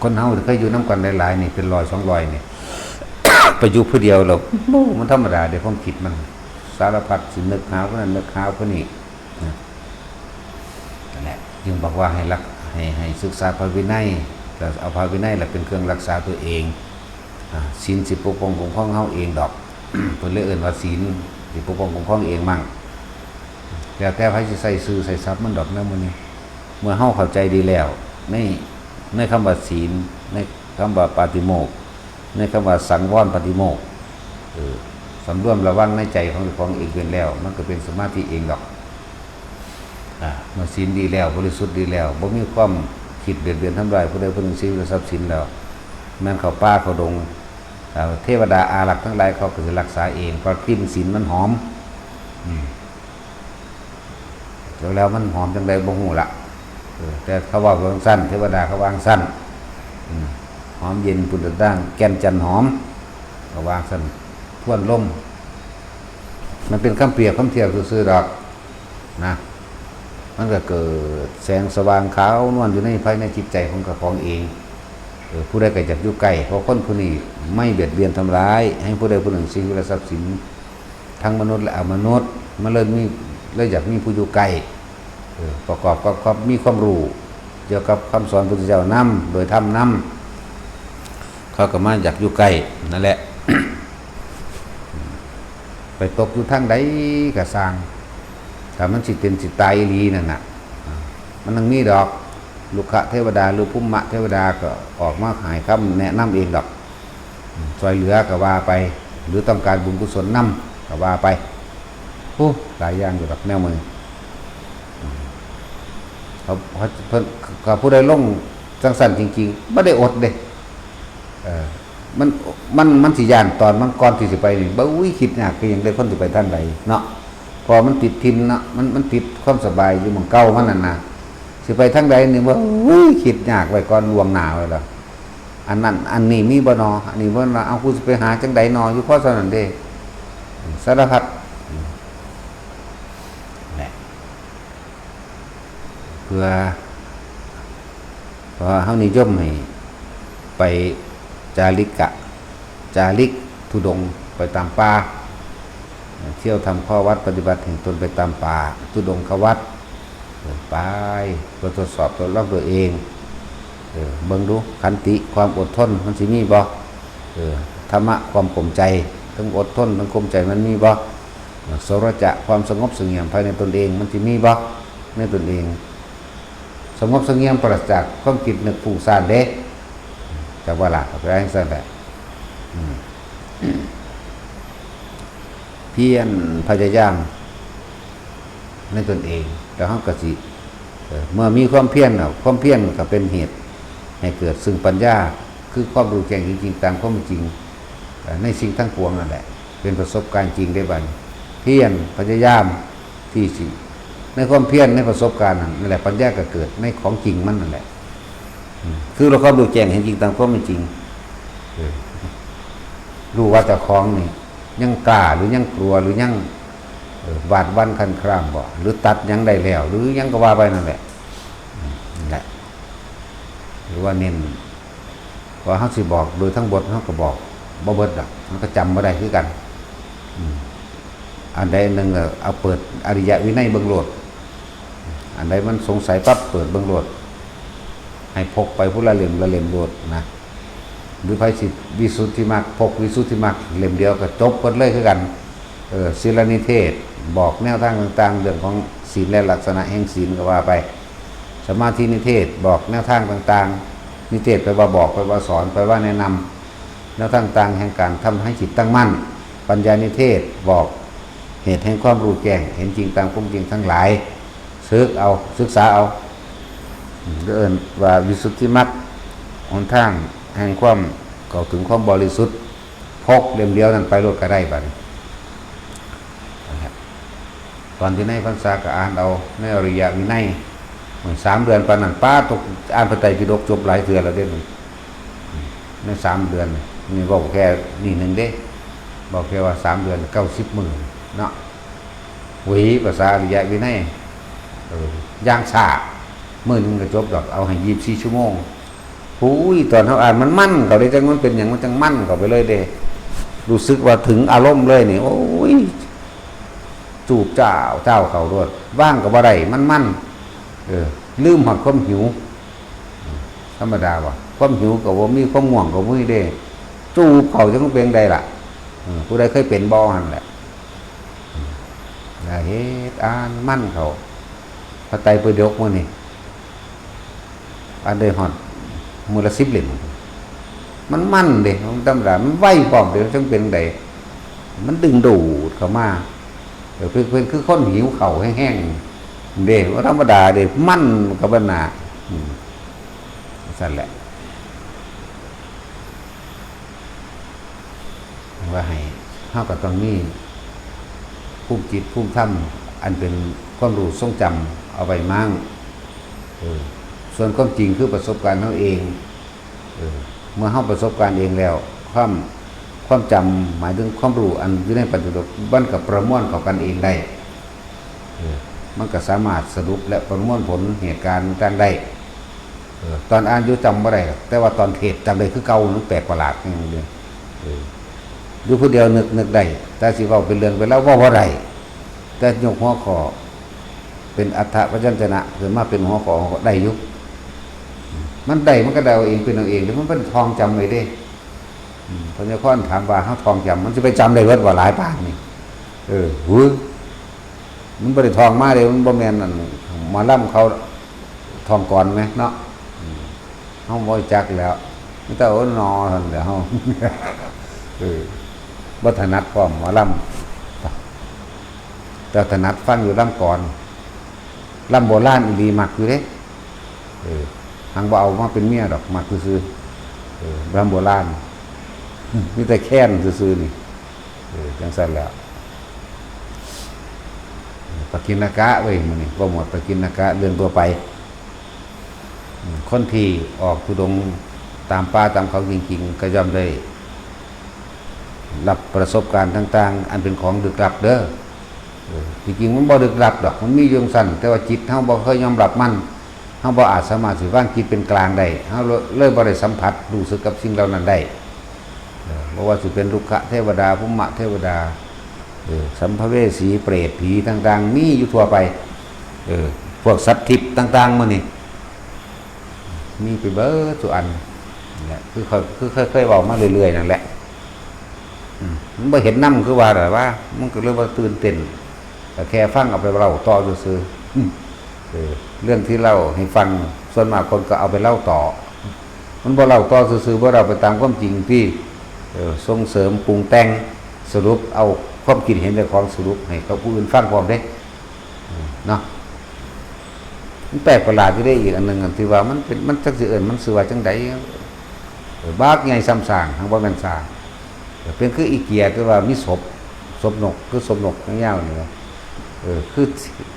คนเฮาเคยอยู่นำกันหลายๆนี่ เป็นร้อยสองร้อยนี่ ไปอยู่ผู้เดียวแล้ว โอ้มันธรรมดาเด้ ความคิดมัน สารพัดสินึกหาผู้นั้นนึกหาผู้นี้นะ นั่นแหละ จึงบอกว่าให้รัก ให้ ให้ศึกษาพระวินัย แล้วเอาพระวินัยแหละเป็นเครื่องรักษาตัวเอง อ่า ศีลสิปกป้องคุ้มครองเฮาเองดอก เพิ่นเลยเอิ้นว่าศีลสิปกป้องคุ้มครองเองมั่ง แล้วแต่ไผสิใส่ชื่อใส่ศัพท์มันดอกนะมื้อนี้ เมื่อเฮาเข้าใจดีแล้ว ใน ในคำว่าศีล ในคำว่าปาติโมกข์ ในคำว่าสังวรปาติโมกข์ เออ สำรวมระวังในใจของเจ้าของเองเป็นแล้ว มันก็เป็นสมาธิเองดอก อ่า เมื่อศีลดีแล้ว บริสุทธิ์ดีแล้ว บ่มีความคิดเบียดเบียนทำลายผู้ใดผู้หนึ่ง ชีวิตและทรัพย์สินแล้ว แม่นเข้าป่าเข้าดง อ่า เทวดาอารักษ์ทั้งหลายเขาก็สิรักษาเอง เพราะกลิ่นศีลมันหอม อืม แล้วมันหอมจังใดบ่ฮู้ละ เออ แต่เขาว่าจังซั่น เทวดาเขาว่าจังซั่น อืม หอมเย็นปุนดังแก่นจันหอม ก็ว่าจังซั่น ทวนลม มันเป็นคำเปรียบคำเทียบซื่อๆดอก นะ มันก็เกิดแสงสว่างขาวนวลอยู่ในภายในจิตใจของเจ้าของเอง เออ ผู้ใดก็อยากอยู่ใกล้ เพราะคนผู้นี้ไม่เบียดเบียนทำร้าย ให้ผู้ใดผู้หนึ่ง ชีวิตและทรัพย์สิน ทั้งมนุษย์และอมนุษย์ มันเลยมี เลยอยากมีผู้อยู่ใกล้ เออ ประกอบกับความมีความรู้ เกี่ยวกับคำสอนพุทธเจ้านำ โดยธรรมนำ เขาก็มาอยากอยู่ใกล้ นั่นแหละ ไปตกอยู่ทางใดก็ซ่าง ถ้ามันสิเป็นสิตายอีหลีนั่นน่ะ อ่า มันยังมีดอก รุกขเทวดาหรือภูมิเทวดาก็ออกมาให้คำแนะนำเองดอก อืม ช่วยเหลือก็ว่าไป หรือต้องการบุญกุศลนำก็ว่าไป โอ้ หลายอย่างอยู่ดอกแนวมื้อนี้ อืม เขา เขา เพิ่น เขาผู้ใดลงจังซั่นจริงๆ บ่ได้อดเด้ เออ มัน มัน มันสิย้านตอนมันก่อนที่สิไปนี่ บ่ อุ้ย คิดยากคือหยังเด้ คนสิไปทางใดเนาะ เพราะมันติดถิ่นเนาะ มัน มันติดความสบายอยู่หม่องเก่ามันนั่นน่ะ สิไปทางใดนี่ บ่ อุ้ย คิดยากไว้ก่อนล่วงหน้าไว้แล้ว อันนั้น อันนี้มีบ่นอ อันนี้บ่นอ เอา กูสิไปหาจังใดนอ อยู่พอเท่านั้นเด้ สารพัด แหละ เพื่อ เพราะว่าเฮานิยมให้ไปจาริกะ จาริกธุดงค์ไปตามป่า เที่ยวทำข้อวัดปฏิบัติแห่งตนไปตามป่า ธุดงควัตร เออ ไป เพื่อทดสอบทดลองตัวเอง เออ เบิ่งดู ขันติ ความอดทน มันสิมีบ่ เออ ธรรมะ ความข่มใจ ทั้งอดทน ทั้งข่มใจ มันมีบ่ เออ โสรจะ ความสงบเสงี่ยมภายในตนเอง มันสิมีบ่ ในตนเอง สงบเสงี่ยม ปราศจากความคิดนึกฟุ้งซ่านเด้ จักว่าล่ะ ก็แปลจั่งซั่นแหละ อืม เพียรพยายามในตนเอง แล้วเฮาก็สิ เอ่อ เมื่อมีความเพียรน่ะ ความเพียรก็เป็นเหตุให้เกิดซึ่งปัญญา คือความรู้แจ้งจริงๆ ตามความจริง เอ่อ ในสิ่งทั้งปวงนั่นแหละ เป็นประสบการณ์จริงได้บัดนี้ เพียรพยายามที่สิ ในความเพียร ในประสบการณ์นั่นแหละ ปัญญาก็เกิดในของจริงมันนั่นแหละ อืม คือเราความรู้แจ้งเห็นจริงตามความเป็นจริง เออ รู้ว่าเจ้าของนี่ยังกล้าหรือยังกลัวหรือยัง เออ หวาดหวั่นคลานคลามบ่ หรือตัดหยังได้แล้ว หรือหยังก็ว่าไปนั่นแหละ อืม นั่นแหละ หรือว่าเน้น ว่าเฮาสิบอกโดยทั้งบทเฮาก็บอกบ่เบิดดอก มันก็จำบ่ได้คือกัน อืม อันใดอันหนึ่งก็เอาเปิดอริยวินัยเบิ่งโลด อันใดมันสงสัยปั๊บเปิดเบิ่งโลด ให้พกไปผู้ละเล่มละเล่มโลดนะ หรือไผสิวิสุทธิมรรค พกวิสุทธิมรรคเล่มเดียวก็จบเบิดเลยคือกัน เออ ศีลนิเทศ บอกแนวทางต่างๆ เรื่องของศีลและลักษณะแห่งศีลก็ว่าไป สมาธินิเทศ บอกแนวทางต่างๆ นิเทศแปลว่าบอก แปลว่าสอน แปลว่าแนะนำ แนวทางต่างแห่งการทำให้จิตตั้งมั่น ปัญญานิเทศ บอกเหตุแห่งความรู้แจ้ง เห็นจริงตามความจริงทั้งหลาย ศึกเอา ศึกษาเอา อืม เอิ้นว่าวิสุทธิมรรค หนทางแห่งความเข้าถึงความบริสุทธิ์ พกเล่มเดียวนั่นไปโลดก็ได้บัดนี้ นะครับ ตอนอยู่ในพรรษาก็อ่านเอาในอริยวินัย มันสามเดือนปานนั้น ป๊าด ตก อ่านพระไตรปิฎกจบหลายเทื่อแล้วเด้มัน ในสามเดือนนี่ เว้าแค่นี้หนึ่งเด้ เว้าแค่ว่าสามเดือนเก้าสิบมื้อเนาะ หวีภาษาอริยวินัย เออ อย่างช้า มื้อหนึ่งก็จบดอก เอาให้ยี่สิบสี่ชั่วโมง โอ้ย ตอนเฮาอ่านมันมันเข้าเด้ จังมันเป็นหยัง มันจังมันเข้าไปเลยเด้ รู้สึกว่าถึงอารมณ์เลยนี่ โอ้ย จูบจ้าวจ้าวเข้าโลด ว่างก็บ่ได้ มันมัน เออ ลืมฮอดความหิว ธรรมดาบ่ ความหิวก็บ่มี ความง่วงก็บ่มีเด้ จูบเข้าจังเป็นจั่งใดล่ะ เออ ผู้ใดเคยเป็นบ่หั่นแหละ อย่าเฮ็ด อ่านมันเข้า พระไตรปิฎกมื้อนี้ อ่านได้ฮอดมื้อละสิบเล่ม มันมันเด้ มันธรรมดา มันไวพร้อมเด้ จังเป็นจั่งใด มันดึงดูดเข้ามา เออ เพิ่น เพิ่นคือคนหิวข้าวแฮงๆ เด้ บ่ธรรมดาเด้ มันก็บ่น่า อืม ซั่นแหละ ว่าให้ เฮาก็ต้องมีภูมิจิตภูมิธรรม อันเป็นความรู้ทรงจำเอาไว้มั่ง เออ ส่วนความจริงคือประสบการณ์เฮาเอง เออ เมื่อเฮาประสบการณ์เองแล้ว ความ ความจำ หมายถึงความรู้อันอยู่ในปัจจุบัน มันก็ประมวลเข้ากันเองได้ เออ มันก็สามารถสรุปและประมวลผลเหตุการณ์ต่างๆได้ เออ ตอนอ่านอยู่จำบ่ได้ แต่ว่าตอนเทศน์จำได้คือเก่า มันแปลกประหลาดอย่างเดียว เออ อยู่ผู้เดียวนึก นึกได้ แต่สิเว้าเป็นเรื่องเป็นราวเว้าบ่ได้ แต่ยกหัวข้อเป็นอัฏฐพยัญชนะขึ้นมาเป็นหัวข้อได้อยู่ มันได้ มันก็ได้เอาเองเป็นเอาเอง แต่มันเป็นท่องจำไว้เด้ อืม พญาคอนถามว่า เฮาท่องจำ มันสิไปจำได้เบิดบ่หลายปานนี่ เออ หือ มันบ่ได้ท่องมาเด้ มันบ่แม่นอันหมอลำเขาท่องกลอนแหมเนาะ อืม เฮาบ่รู้จักแล้ว มีแต่โอ้หนอเท่านั้นแหละเฮา เออ บ่ถนัดพร้อมหมอลำ แต่ถนัดฟังอยู่ลำกลอน ลำโบราณอีหลีมักอยู่เด้ เออ หังบ่เอามาเป็นเมียดอก มักซื่อๆ เออ ลำโบราณ มีแต่แคนซื่อๆนี่ เออ จังซั่นแหล้ว ปกิณณกะเว้ย มื้อนี้โปรโมทปกิณณกะเรื่องทั่วไป อืม คนที่ออกธุดงค์ตามป่าตามเขาจริงๆ ก็ย่อมได้รับประสบการณ์ต่างๆ อันเป็นของลึกลับเด้อ เออ ที่จริงมันบ่ลึกลับดอก มันมีอยู่จั่งซั้น แต่ว่าจิตเฮาบ่เคยยอมรับมัน เฮาบ่อาจสามารถสิวางจิตเป็นกลางได้ เฮาเลยบ่ได้สัมผัสรู้สึกกับสิ่งเหล่านั้นได้ เออ บ่ว่าสิเป็นรุกขเทวดา ภูมะเทวดา เออ สัมภเวสี เปรต ผีต่างๆ มีอยู่ทั่วไป เออ พวกสัตว์ทิพย์ต่างๆ มื้อนี้ มีไปเบิดซุอัน นั่นแหละ คือเคย คือเคย เคยเว้ามาเรื่อยๆ นั่นแหละ อืม มันบ่เห็นนำคือว่าล่ะว่า มันก็เลยบ่ตื่นเต้น ก็แค่ฟังเอาไปเล่าต่อซื่อๆ อืม เออ เรื่องที่เล่าให้ฟัง ส่วนมากคนก็เอาไปเล่าต่อ มันบ่เล่าต่อซื่อๆ บ่เล่าไปตามความจริงที่ เออ ส่งเสริมปรุงแต่ง สรุปเอาความคิดเห็นเจ้าของสรุปให้กับผู้อื่นฟังพร้อมเด้ เนาะ มันแปลกประหลาดอยู่เด้ อีกอันหนึ่งอันที่ว่ามันเป็น มันจักสิเอิ้นมันชื่อว่าจั่งใด เออ บักใหญ่ส่ำช้าง หั้งบ่แม่นช้าง เออ เป็นคืออีเกีย คือว่ามีศพ ศพนก คือศพนกยาวๆนี่แหละ เออ คือ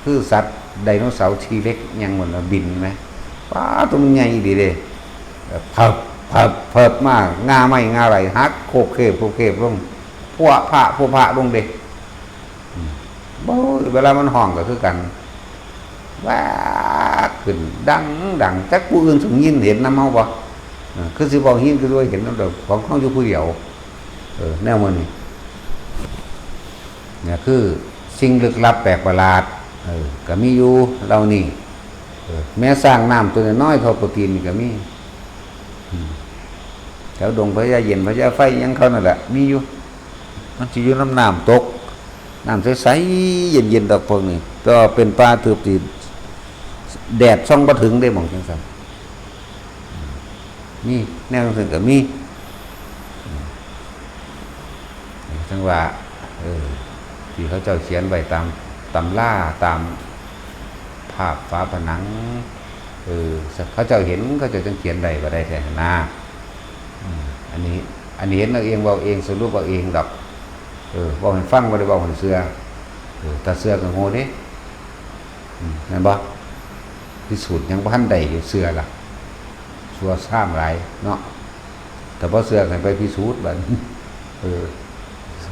คือสัตว์ไดโนเสาร์ ทีเร็กซ์ หยังหมดน่ะ บินแหม ป๊าด ตัวมันใหญ่อีหลีเด้ เออ เพิบ เพิบ เพิบมา ง่าไม้ง่าไหลหัก โคบเคบ โคบเคบลง พั่วพะ พั่วพะลงเด้ อืม โอ้ย เวลามันฮ้องก็คือกัน แวกขึ้น ดัง ดัง จักผู้อื่นสิยินเห็นนำเฮาบ่ เออ คือสิบ่ยิน คือสิบ่เห็นนำดอก ของเฮาอยู่ผู้เดียว เออ แนวมื้อนี้ เนี่ยคือสิ่งลึกลับแปลกประหลาด เออ ก็มีอยู่เหล่านี้ เออ แม้สร้างน้ำตัวน้อยๆ เท่าปะตีนนี่ก็มี อืม แถวดงพญาเย็น พญาไฟหยังเขานั่นแหละ มีอยู่ มันสิอยู่นำน้ำตก น้ำใสๆ เย็นๆ ดอกพวกนี้ แต่ว่าเป็นป่าทึบที่แดดส่องบ่ถึงเด้ หม่องจั่งซั้น มีแนวจั่งซั้นก็มี จั่งว่า เออ ที่เขาเจ้าเขียนไว้ตามตำรา ตามภาพฝาผนัง เออ เขาเจ้าเห็น เขาเจ้าจั่งเขียนได้ ว่าได้แท้หั้นนะ อืม อันนี้ อันนี้เห็นเอาเอง เว้าเอง สรุปเอาเองดอก เออ เว้าให้ฟัง บ่ได้เว้าให้เชื่อ เออ ถ้าเชื่อก็โง่เด้ อืม แม่นบ่ พิสูจน์หยังบ่ทันได้อยู่ เชื่อล่ะ ชั่วซ้ำหลายเนาะ แต่บ่เชื่อให้ไปพิสูจน์บัดนี้ เออ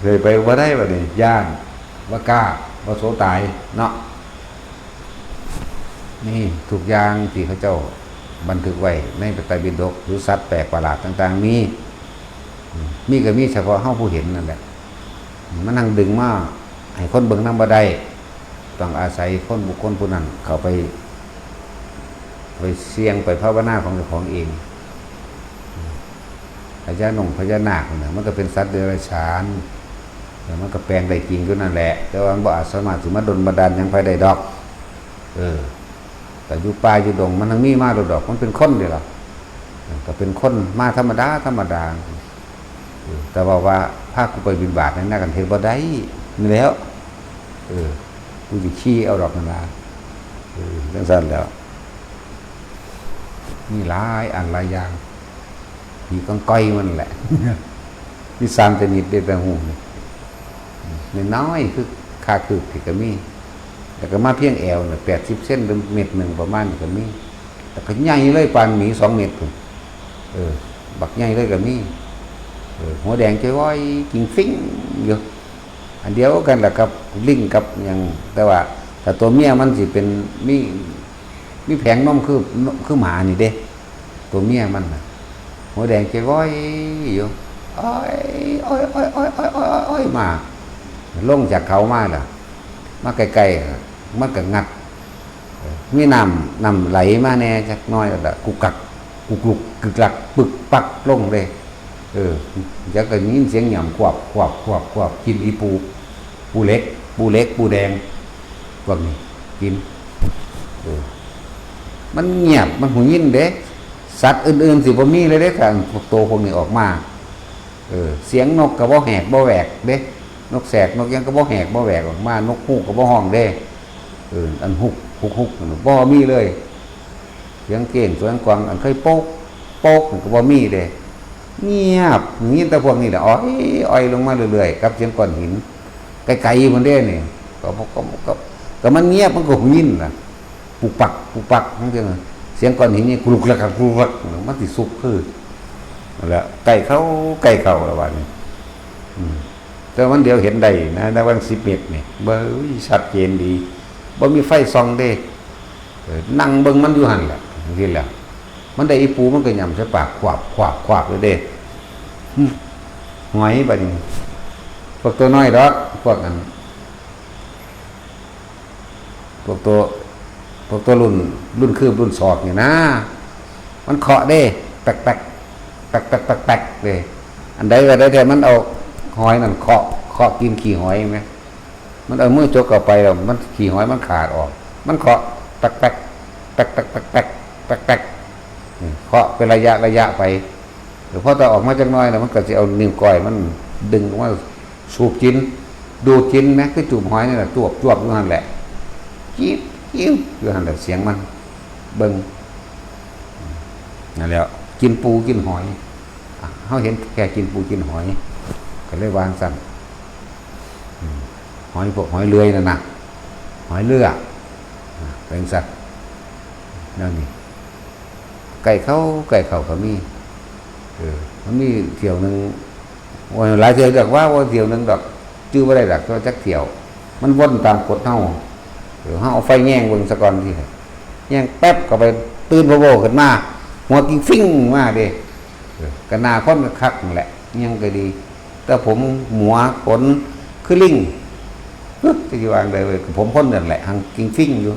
เคยไปบ่ได้บัดนี้ ย่าน บ่กล้า บ่โสตายเนาะ นี่ทุกอย่างที่เขาเจ้าบันทึกไว้ในพระไตรปิฎก หรือสัตว์แปลกประหลาดต่างๆ มี มีก็มีเฉพาะเฮาผู้เห็นนั่นแหละ มันนั่งดึงมาให้คนเบิ่งนำบ่ได้ ต้องอาศัยคนบุคคลผู้นั้นเข้าไป ไปเสี่ยงไปภาวนาของเจ้าของเอง พญาหนงพญานาคเนี่ย มันก็เป็นสัตว์เดรัจฉาน แต่มันก็แปลงได้จริงอยู่นั่นแหละ แต่ว่ามันบ่อาจสามารถสิมาดลบันดาลหยังไผได้ดอก เออ แต่อยู่ป่าอยู่ดงมันทั้งมีมาโลดดอก มันเป็นคนเด้ล่ะ ก็เป็นคนมาธรรมดาธรรมดา เออ แต่ว่า ว่าพากูไปบิณฑบาตในนั้นกันเฮ็ดบ่ได้ นี่แหล้ว เออ กูสิขี่เอาดอกนั่นล่ะ เออ จังซั่นแหล้ว มีหลายอันหลายอย่าง ผีกองกอยมันแหละ มีสามชนิดเด้ แต่ฮู้นี่ น้อยๆ คือค่าคืบที่ก็มี แล้วก็มาเพียงแอวน่ะ แปดสิบเซนหรือเมตรหนึ่งประมาณนี้ก็มี แล้วก็ใหญ่เลยปานหมีสองเมตรพุ้น เออ บักใหญ่เลยก็มี เออ หัวแดงจ้อยๆ กิงฟิ้งอยู่ อันเดียวกันแหละครับ ลิงกับหยัง แต่ว่าถ้าตัวเมียมันสิเป็น มี มีแผงนมคือ คือหมานี่เด้ ตัวเมียมันน่ะ หัวแดงจ้อยๆ อยู่ อ้อย อ้อย อ้อย อ้อย อ้อย อ้อย อ้อย อ้อย มา ลงจากเขามาล่ะ มาใกล้ๆ มันก็งัด เออ มีน้ำ น้ำไหลมาแหน่จักหน่อยแล้วก็กุกกัก กุกลุก กึกลัก ปึกปักลงเลย เออ จักก็ยินเสียงหย่ำ ขวบ ขวบ ขวบ ขวบ กินอีปู ปูเหล็ก ปูเหล็ก ปูแดง พวกนี้ กิน เออ มันเงียบ มันหูยินเด้ สัตว์อื่นๆ สิบ่มีเลยเด้ คันพวกโตพวกนี้ออกมา เออ เสียงนกก็บ่แหกบ่แหวกเด้ นกแสกนกหยังก็บ่แหกบ่แหวกออกมา นกฮูกก็บ่ฮ้องเด้ เออ อันฮุก ฮุก ฮุก นั่นบ่มีเลย เสียงเก้ง เสียงกวาง อันเคยโป๊ก โป๊ก นั่นก็บ่มีเด้ เงียบ ยินแต่พวกนี้แหละ อ้อย อ้อยลงมาเรื่อยๆ กับเสียงก้อนหิน ไกลๆ พุ้นเด้นี่ ก็ ก็ ก็ ก็มันเงียบ มันก็หูยินน่ะ ปุกปัก ปุกปัก มันจั่ง เสียงก้อนหินนี่กรุกกรักกรุกกรัก มันสิสุกคือ นั่นแหละ ใกล้เข้า ใกล้เข้าแล้วบัดนี้ อืม แต่มันเดียวเห็นได้นะ ในวันสิบเมตรนี่ เบ้ย ชัดเจนดี บ่มีไฟส่องเด้ เออ นั่งเบิ่งมันอยู่หั่นแหละ จั่งซี้แหละ มันได้อีปูมันก็หย่ำใส่ปาก ขวบ ขวบ ขวบเลยเด้ อืม หอยบัดนี้ พวกตัวน้อยดอก พวกอัน พวกตัว พวกตัวรุ่น รุ่นคืบรุ่นศอกนี่นะ มันเคาะเด้ แป๊กแป๊ก แป๊กแป๊ก แป๊กแป๊กเด้ อันใดก็ได้แต่มันเอาหอยนั่นเคาะ เคาะกินขี้หอยไหม มันเอามือจกเข้าไปแล้ว มันขี้หอยมันขาดออก มันเคาะ แป๊กแป๊ก แป๊กแป๊ก แป๊กแป๊ก แป๊กแป๊ก นี่ เคาะเป็นระยะระยะไป หลวงพ่อตาออกมาจักหน่อยแล้ว มันก็สิเอานิ้วก้อยมันดึงออกมาสูบกิน ดูดกินแหม คือจูบหอยนี่แหละ จวบจวบอยู่หั่นแหละ จิ๊บจิ๊บอยู่หั่นแหละ เสียงมัน เบิ่ง นั่นแหละ กินปูกินหอย อ่ะ เฮาเห็นแค่กินปูกินหอย ก็เลยวางซั่น อืม หอยพวกหอยเลื่อยนั่นน่ะ หอยเลื่อย อ่ะ เป็นสัตว์ แนวนี้ ใกล้เข้า ใกล้เข้าก็มี เออ มันมีเที่ยวหนึ่ง โอ้ย หลายเที่ยวดอกว่า ว่าเที่ยวหนึ่งดอก จื่อบ่ได้ดอก แต่ว่าจักเที่ยว มันวนตามกฎเฮา เออ เฮาเอาไฟแยงเบิ่งซะก่อนที แยงแป๊บเข้าไป ตื่นพะโวขึ้นมา หัวกิงฟิ้งมาเด้ เออ ก็หน้าคนก็คักนั่นแหละ ยังก็ดี แต่ผมหมวขนคือลิง เฮ้ย จะอยู่วางใดเว้ย ผมคนนั่นแหละ หังกิงฟิ้งอยู่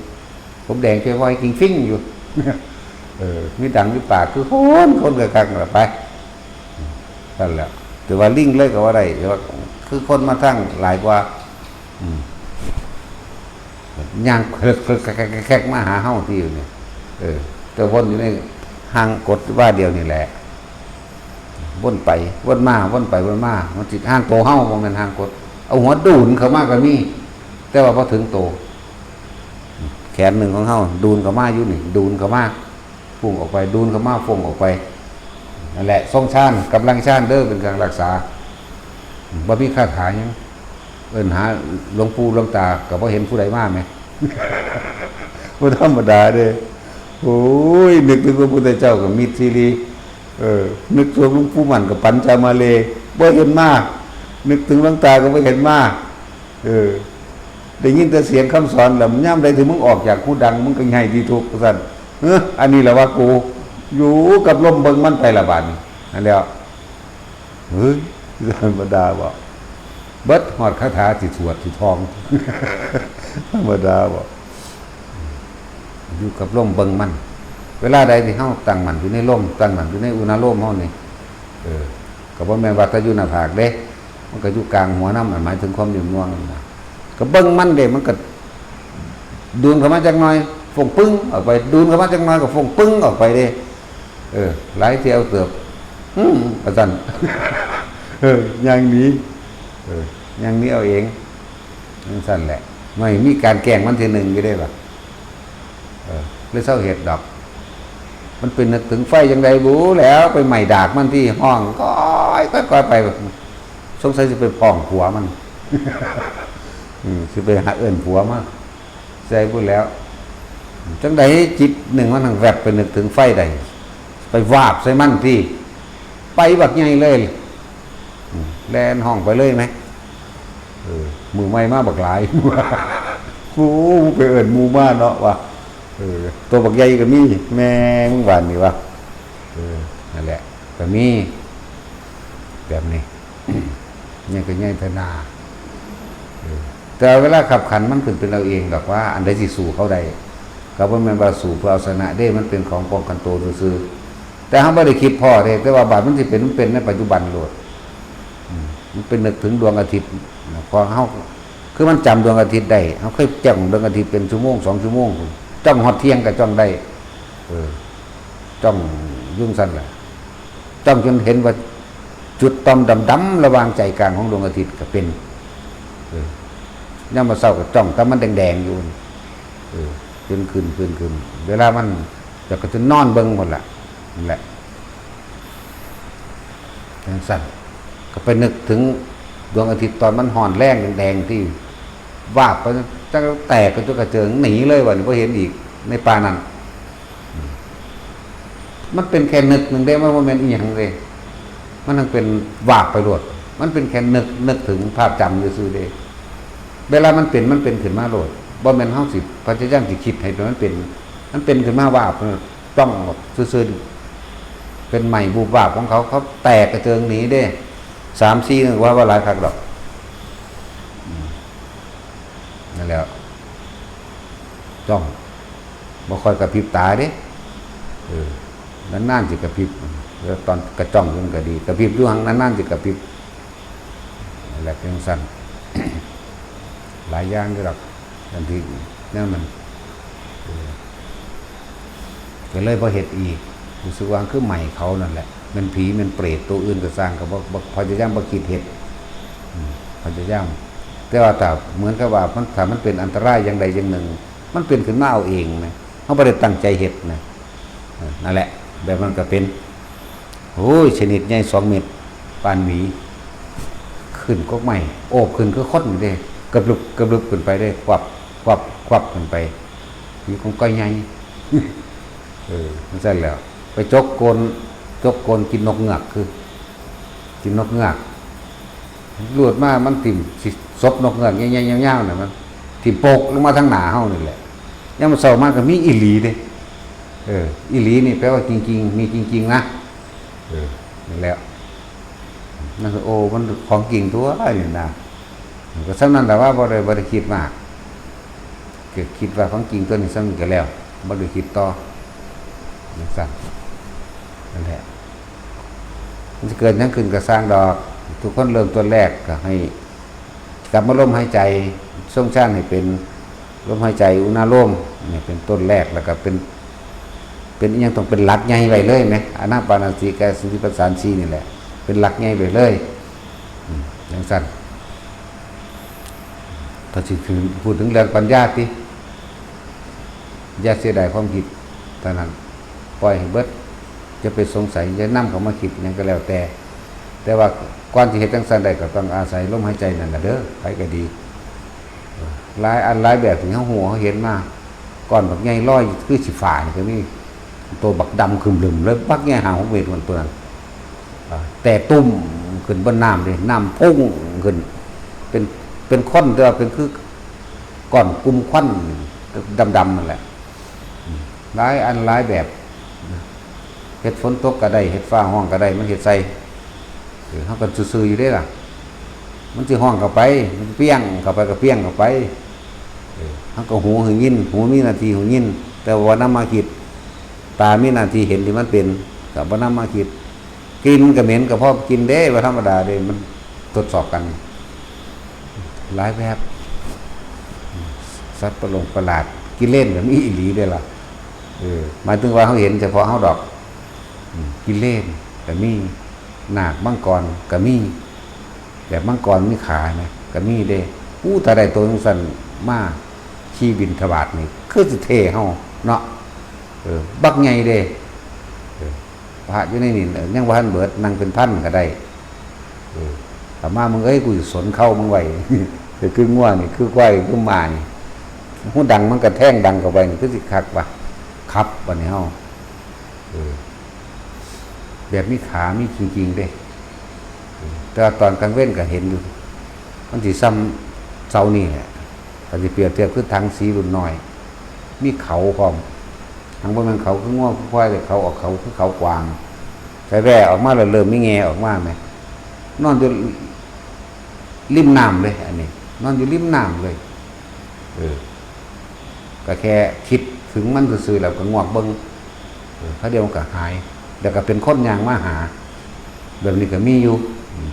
ผมแดงจ้อยๆ กิงฟิ้งอยู่ เออ มีดังอยู่ปาก คือคน คนก็คักนั่นแหละ ไป นั่นแหละ แต่ว่าลิงเลยก็ว่าได้ แต่ว่าคือคนมาทางหลายกว่า อืม ย่างแคกๆๆๆ มาหาเฮาที่อยู่นี่ เออ แต่วนอยู่ในห่างกฎว่าเดียวนี่แหละ วนไป วนมา วนไป วนมา มันสิห่างโตเฮา บ่แม่นห่างกฎ เอาหัวดูนเข้ามาก็มี แต่ว่าบ่ถึงโต แขนหนึ่งของเฮา ดูนเข้ามาอยู่นี่ ดูนเข้ามา ฟุ้งออกไป ดูนเข้ามา ฟุ้งออกไป นั่นแหละ ทรงฌาน กำลังฌานเด้อ เป็นการรักษา บ่มีคาถาหยัง เอิ้นหาหลวงปู่หลวงตา ก็บ่เห็นผู้ใดมาแหม บ่ธรรมดาเด้ โอ้ย นึกถึงพระพุทธเจ้าก็มิตรซีรี เออ นึกถึงหลวงปู่มั่นก็ปัญจมาเลย บ่เห็นมา นึกถึงหลวงตาก็บ่เห็นมา เออ ได้ยินแต่เสียงคำสอนแล้ว ยามใดที่มึงออกจากหูดัง มึงก็ใหญ่ที่ทุกข์ ว่าซั่น เออ อันนี้แหละว่ากู อยู่กับลมเบิ่งมันไปละบาดนี้ นั่นแหล้ว เฮ้ย ธรรมดาบ่ เบิดฮอดคาถาสิสวดสิท่อง ธรรมดาบ่ อยู่กับลมเบิ่งมัน เวลาใดที่เฮาตั้งมั่นอยู่ในลม ตั้งมั่นอยู่ในอุณาโลมเฮานี่ เออ ก็บ่แม่นว่าแต่อยู่หน้าผากเด้ มันก็อยู่กลางหัวนำ อันหมายถึงความนิ่มนวลนั่นนะ ก็เบิ่งมันเด้ มันก็ ดูนเข้ามาจักหน่อย ฟงปึ้งออกไป ดูนเข้ามาจักหน่อยก็ฟงปึ้งออกไปเด้ เออ หลายเที่ยวเติบ อืม ว่าซั่น เออ อย่างนี้ เออ อย่างนี้เอาเอง จั่งซั่นแหละ ไม่มีการแกล้งมันทีหนึ่งอยู่ได้ปะ เออ เลยเศร้าเฮ็ดดอก มันเป็นนึกถึงไฟจั่งใดบุแล้ว ไปไหม้ดากมันที่ห้อง ก้อย ก้อย ก้อยไป สงสัยสิไปพ้องผัวมัน อืม สิไปหาเอิ้นผัวมา ใส่บุแล้ว จั่งใดจิตหนึ่งมันทั้งแวบไปนึกถึงไฟใด ไปวาบใส่มันที่ ไปบักใหญ่เลย อืม แล่นห้องไปเลยไหม เออ มือใหม่มาบักหลาย โอ้ ไปเอิ้นหมู่มาเนาะว่า เออ ตัวบักใหญ่ก็มี แม่มึงหวานนี่วะ เออ นั่นแหละ ก็มี แบบนี้ เนี่ยก็ใหญ่เท่านา เออ แต่เวลาขับขันมันขึ้นเป็นเอาเองดอกว่า อันใดสิสู้เขาได้ ก็บ่แม่นว่าสู้เพื่อเอาชนะเด้ มันเป็นของป้องกันตัวซื่อๆ แต่เฮาบ่ได้คิดพ้อเด้ แต่ว่าบาดมันสิเป็น มันเป็นในปัจจุบันโลด อืม มันเป็นนึกถึงดวงอาทิตย์นะ พอเฮา คือมันจำดวงอาทิตย์ได้ เฮาเคยจ้องดวงอาทิตย์เป็นชั่วโมงสองชั่วโมง จ้องฮอดเที่ยงก็จ้องได้ เออ จ้องอยู่จั่งซั่นแหละ จ้องจนเห็นว่าจุดต่อมดำๆระหว่างใจกลางของดวงอาทิตย์ก็เป็น เออ ยามมื้อเช้าก็จ้องแต่มันแดงๆอยู่ เออ ขึ้นขึ้นขึ้นขึ้น เวลามัน แล้วก็จะนอนเบิ่งหมดละ นั่นแหละ จั่งซั่น ก็ไปนึกถึงดวงอาทิตย์ตอนมันฮ้อนแรงแดงๆที่ วาบไป จั่งแตกกระจุกกระเจิงหนีเลย บัดนี้บ่เห็นอีก ในป่านั้น มันเป็นแค่นึกหนึ่งเด้ มันบ่แม่นอีหยังเด้ มันทั้งเป็นวาบไปโลด มันเป็นแค่นึก นึกถึงภาพจำซื่อๆเด้ เวลามันเป็น มันเป็นขึ้นมาโลด บ่แม่นเฮาสิพยายามสิคิดให้มันเป็น มันเป็นขึ้นมาวาบ จ้องออกซื่อๆ เป็นไหม้บูบวาบของเขา เขาแตกกระเจิงหนีเด้ สามสี่นึกว่า ว่าหลายคักดอก อืม นั่นแหละ จ้อง บ่ค่อยกระพริบตาเด้ เออ นานๆสิกระพริบ แล้วตอนกระจ้องมันก็ดี กระพริบอยู่หั่น นานๆสิกระพริบ นั่นแหละจั่งซั่น หลายอย่างอยู่ดอก บางทีแนวมัน เออ ก็เลยบ่เฮ็ดอีก รู้สึกว่าคือไหม้เขานั่นแหละ แม่นผีแม่นเปรตตัวอื่นก็ซ่าง ก็บ่ บ่ พยายามบ่คิดเฮ็ด อืม พยายาม แต่ว่าถ้าเหมือนกับว่ามัน ถ้ามันเป็นอันตรายอย่างใดอย่างหนึ่ง มันเป็นขึ้นมาเอาเองนะ เฮาบ่ได้ตั้งใจเฮ็ดนะ เออ นั่นแหละ แบบมันก็เป็น โอ้ย ชนิดใหญ่สองเมตร ปานหวี ขึ้นกกไม้ โอบขึ้นคือคนนี่เด้ กระบึบกระบึบขึ้นไปเด้ ควับ ควับ ควับขึ้นไป มีกองก้อยใหญ่ เออ จั่งซั่นแหล้ว ไปจกโกน จกโกนกินนกเงือกคือ กินนกเงือก หลุดมา มันถิ่มสิ ศพนกเงือกใหญ่ๆยาวๆน่ะ มันถิ่มโปกลงมาทางหน้าเฮานี่แหละ ยามมื้อเช้ามาก็มีอีหลีเด้ เออ อีหลีนี่แปลว่าจริงๆ มีจริงๆนะ เออ นั่นแหละ นั่นคือ โอ้ มันของจริงตัวนี่นะ ก็ส่ำนั้นแหละว่าบ่ได้ บ่ได้คิดมาก ก็คิดว่าของจริงตัวนี้ส่ำนี้ก็แล้ว บ่ได้คิดต่อ จั่งซั่น นั่นแหละ มันสิเกิดหยังขึ้นก็ซ่างดอก ทุกคนเริ่มต้นแรกก็ให้กลับมาลมหายใจ ทรงฌานให้เป็นลมหายใจอุณาโลม เนี่ยเป็นต้นแรก แล้วก็เป็น เป็นอิหยังต้องเป็นหลักใหญ่ไว้เลยแหม อานาปานสติ กายสติปัฏฐานสี่นี่แหละ เป็นหลักใหญ่ไว้เลย อืม จั่งซั่น ถ้าสิพูดถึงเรื่องปัญญาติ อย่าเสียดายความคิดเท่านั้น ปล่อยให้เบิด อย่าไปสงสัย อย่านำเข้ามาคิดหยังก็แล้วแต่ แต่ว่าก่อนสิเฮ็ดจั่งซั่นได้ก็ต้องอาศัยลมหายใจนั่นล่ะเด้อ ไผก็ดี หลายอันหลายแบบที่เฮาฮู้เฮาเห็นมา ก้อนบักใหญ่ลอยคือสีฟ้านี่ก็มี ตัวบักดำครึมๆเลย บักใหญ่ห้าหกเมตรมันตัวนั้น อ่า แต่ตุ่มขึ้นบนน้ำเลย น้ำพุ่งขึ้น เป็น เป็นควัน แต่ว่าเป็นคือก้อนกลุ่มควันดำๆนั่นแหละ อืม หลายอันหลายแบบ เฮ็ดฝนตกก็ได้ เฮ็ดฟ้าฮ้องก็ได้ มันเฮ็ดใส่ เออ เฮาก็ซื่อๆอยู่เด้ล่ะ มันสิฮ้องเข้าไป มันเปียงเข้าไปก็เปียงเข้าไป เออ เฮาก็หูให้ยิน หูมีหน้าที่หูยิน แต่ว่านำมาคิด ตามีหน้าที่เห็นที่มันเป็น ก็บ่นำมาคิด กลิ่นก็เหม็นก็พอกินเด้ ว่าธรรมดาเด้ มันทดสอบกัน หลายแบบ สัตว์ประหลงประหลาด กิเลนก็มีอีหลีเด้ล่ะ เออ หมายถึงว่าเฮาเห็นเฉพาะเฮาดอก อืม กิเลนก็มี นาคมังกรก็มี แบบมังกรมีขานะ ก็มีเด้ อู้ ถ้าได้ตัวจั่งซั้นมาขี่บิณฑบาตนี่ คือสิเท่เฮาเนาะ เออ บักใหญ่เด้ เออ พระอยู่ในนี่ เออ ยังบ่ทันเบิด นั่งเป็นพันก็ได้ เออ ถ้ามามึงเอ้ย กูสิสนเข้ามึงไว้ ก็คืองัวนี่ คือควาย คือหมานี่ หูดังมันก็แทงดังเข้าไปนี่ คือสิคักวะ ครับ บัดนี้เฮา เออ แบบมีขา มีจริงๆเด้ เออ แต่ว่าตอนกลางเว็นก็เห็นอยู่ มันสิซ่ำเสานี่แหละ ก็สิเปรียบเทียบคือถังสีรุ่นน้อย มีเขาพร้อม หางบ่แม่นเขาคืองัวคือควาย แต่เขาออกเขาคือเขากวาง ใส่แว่ออกมาแล้วเริ่มมีแง่ออกมาแหม นอนอยู่ริมน้ำเลย อันนี้ นอนอยู่ริมน้ำเลย เออ ก็แค่คิดถึงมันซื่อๆแล้วก็งวกเบิ่ง เออ คราวเดียวมันก็หาย แล้วก็เป็นคนย่างมาหา แบบนี้ก็มีอยู่ อืม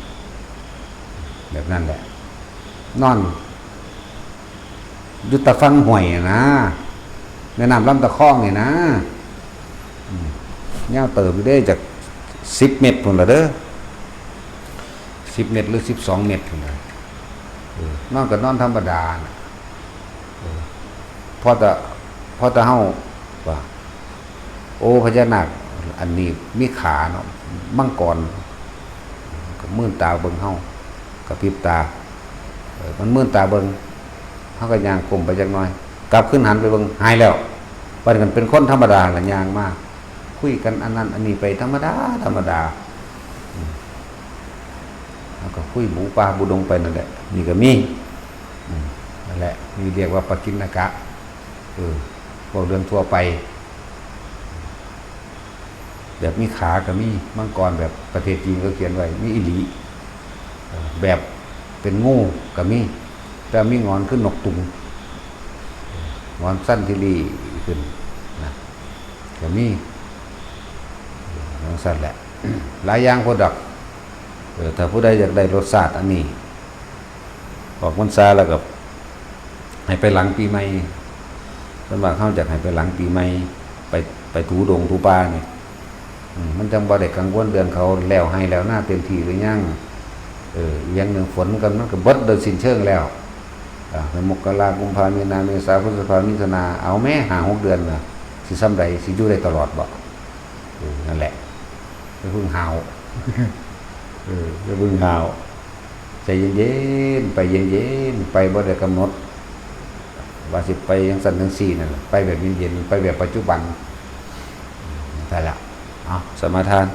แบบนั้นแหละ นอน อยู่ตะฟังห้วยน่ะนะ แม่น้ำลำตะคองนี่นะ อืม ยาวเติบอยู่เด้ จากสิบเมตรพุ้นละเด้อ สิบเมตรหรือสิบสองเมตรพุ้นละ เออ นอนก็นอนธรรมดาน่ะ เออ พอแต่ พอแต่เฮาว่า โอ้ พญานาคอันนี้มีขาเนาะ มังกร ก็มื่นตาเบิ่งเฮา กระพริบตา เออ มันมื่นตาเบิ่ง เฮาก็ย่างก้มไปจักหน่อย กลับขึ้นหันไปเบิ่ง หายแล้ว บัดนี้ก็เป็นคนธรรมดาละย่างมา คุยกันอันนั้นอันนี้ไปธรรมดา ธรรมดา อืม แล้วก็คุยหมู่ป่าหมู่ดงไปนั่นแหละ นี่ก็มี อืม นั่นแหละ นี่เรียกว่าปกิณณกะ เออ พวกเรื่องทั่วไป แบบมีขาก็มี มังกรแบบประเทศจีนเขาเขียนไว้ มีอีหลี เออ แบบเป็นงูก็มี แต่มีงอนคือนกตุง งอนสั้นที่ลีขึ้นนะ ก็มี เออ จั่งซั้นแหละ หลายอย่างโพดดอก เออ ถ้าผู้ใดอยากได้รสชาติอันนี้ ออกพรรษาแล้วก็ให้ไปหลังปีใหม่ ส่วนมากเฮาอยากให้ไปหลังปีใหม่ ไป ไปถูดงถูป่านี่ อืม มันจั่งบ่ได้กังวลเรื่องเขาแล้วไฮ่แล้วนาเต็มที่หรือยัง เออ อีกอย่างหนึ่งฝนมันก็ มันก็เบิดโดยสิ้นเชิงแล้ว อ่า มกรา กุมภา มีนา เมษา พฤษภา มิถุนา เอาแม้ห้าหกเดือนน่ะ สิส่ำใด สิอยู่ได้ตลอดบ่ เออ นั่นแหละ อย่าเพิ่งห้าว เออ อย่าเพิ่งห้าว ใจเย็นๆ ไปเย็นๆ ไปบ่ได้กำหนด ว่าสิไปจั่งซั้นจั่งซี้นั่นแหละ ไปแบบเย็นๆ ไปแบบปัจจุบัน นั่นแหละ เอา สมาทาน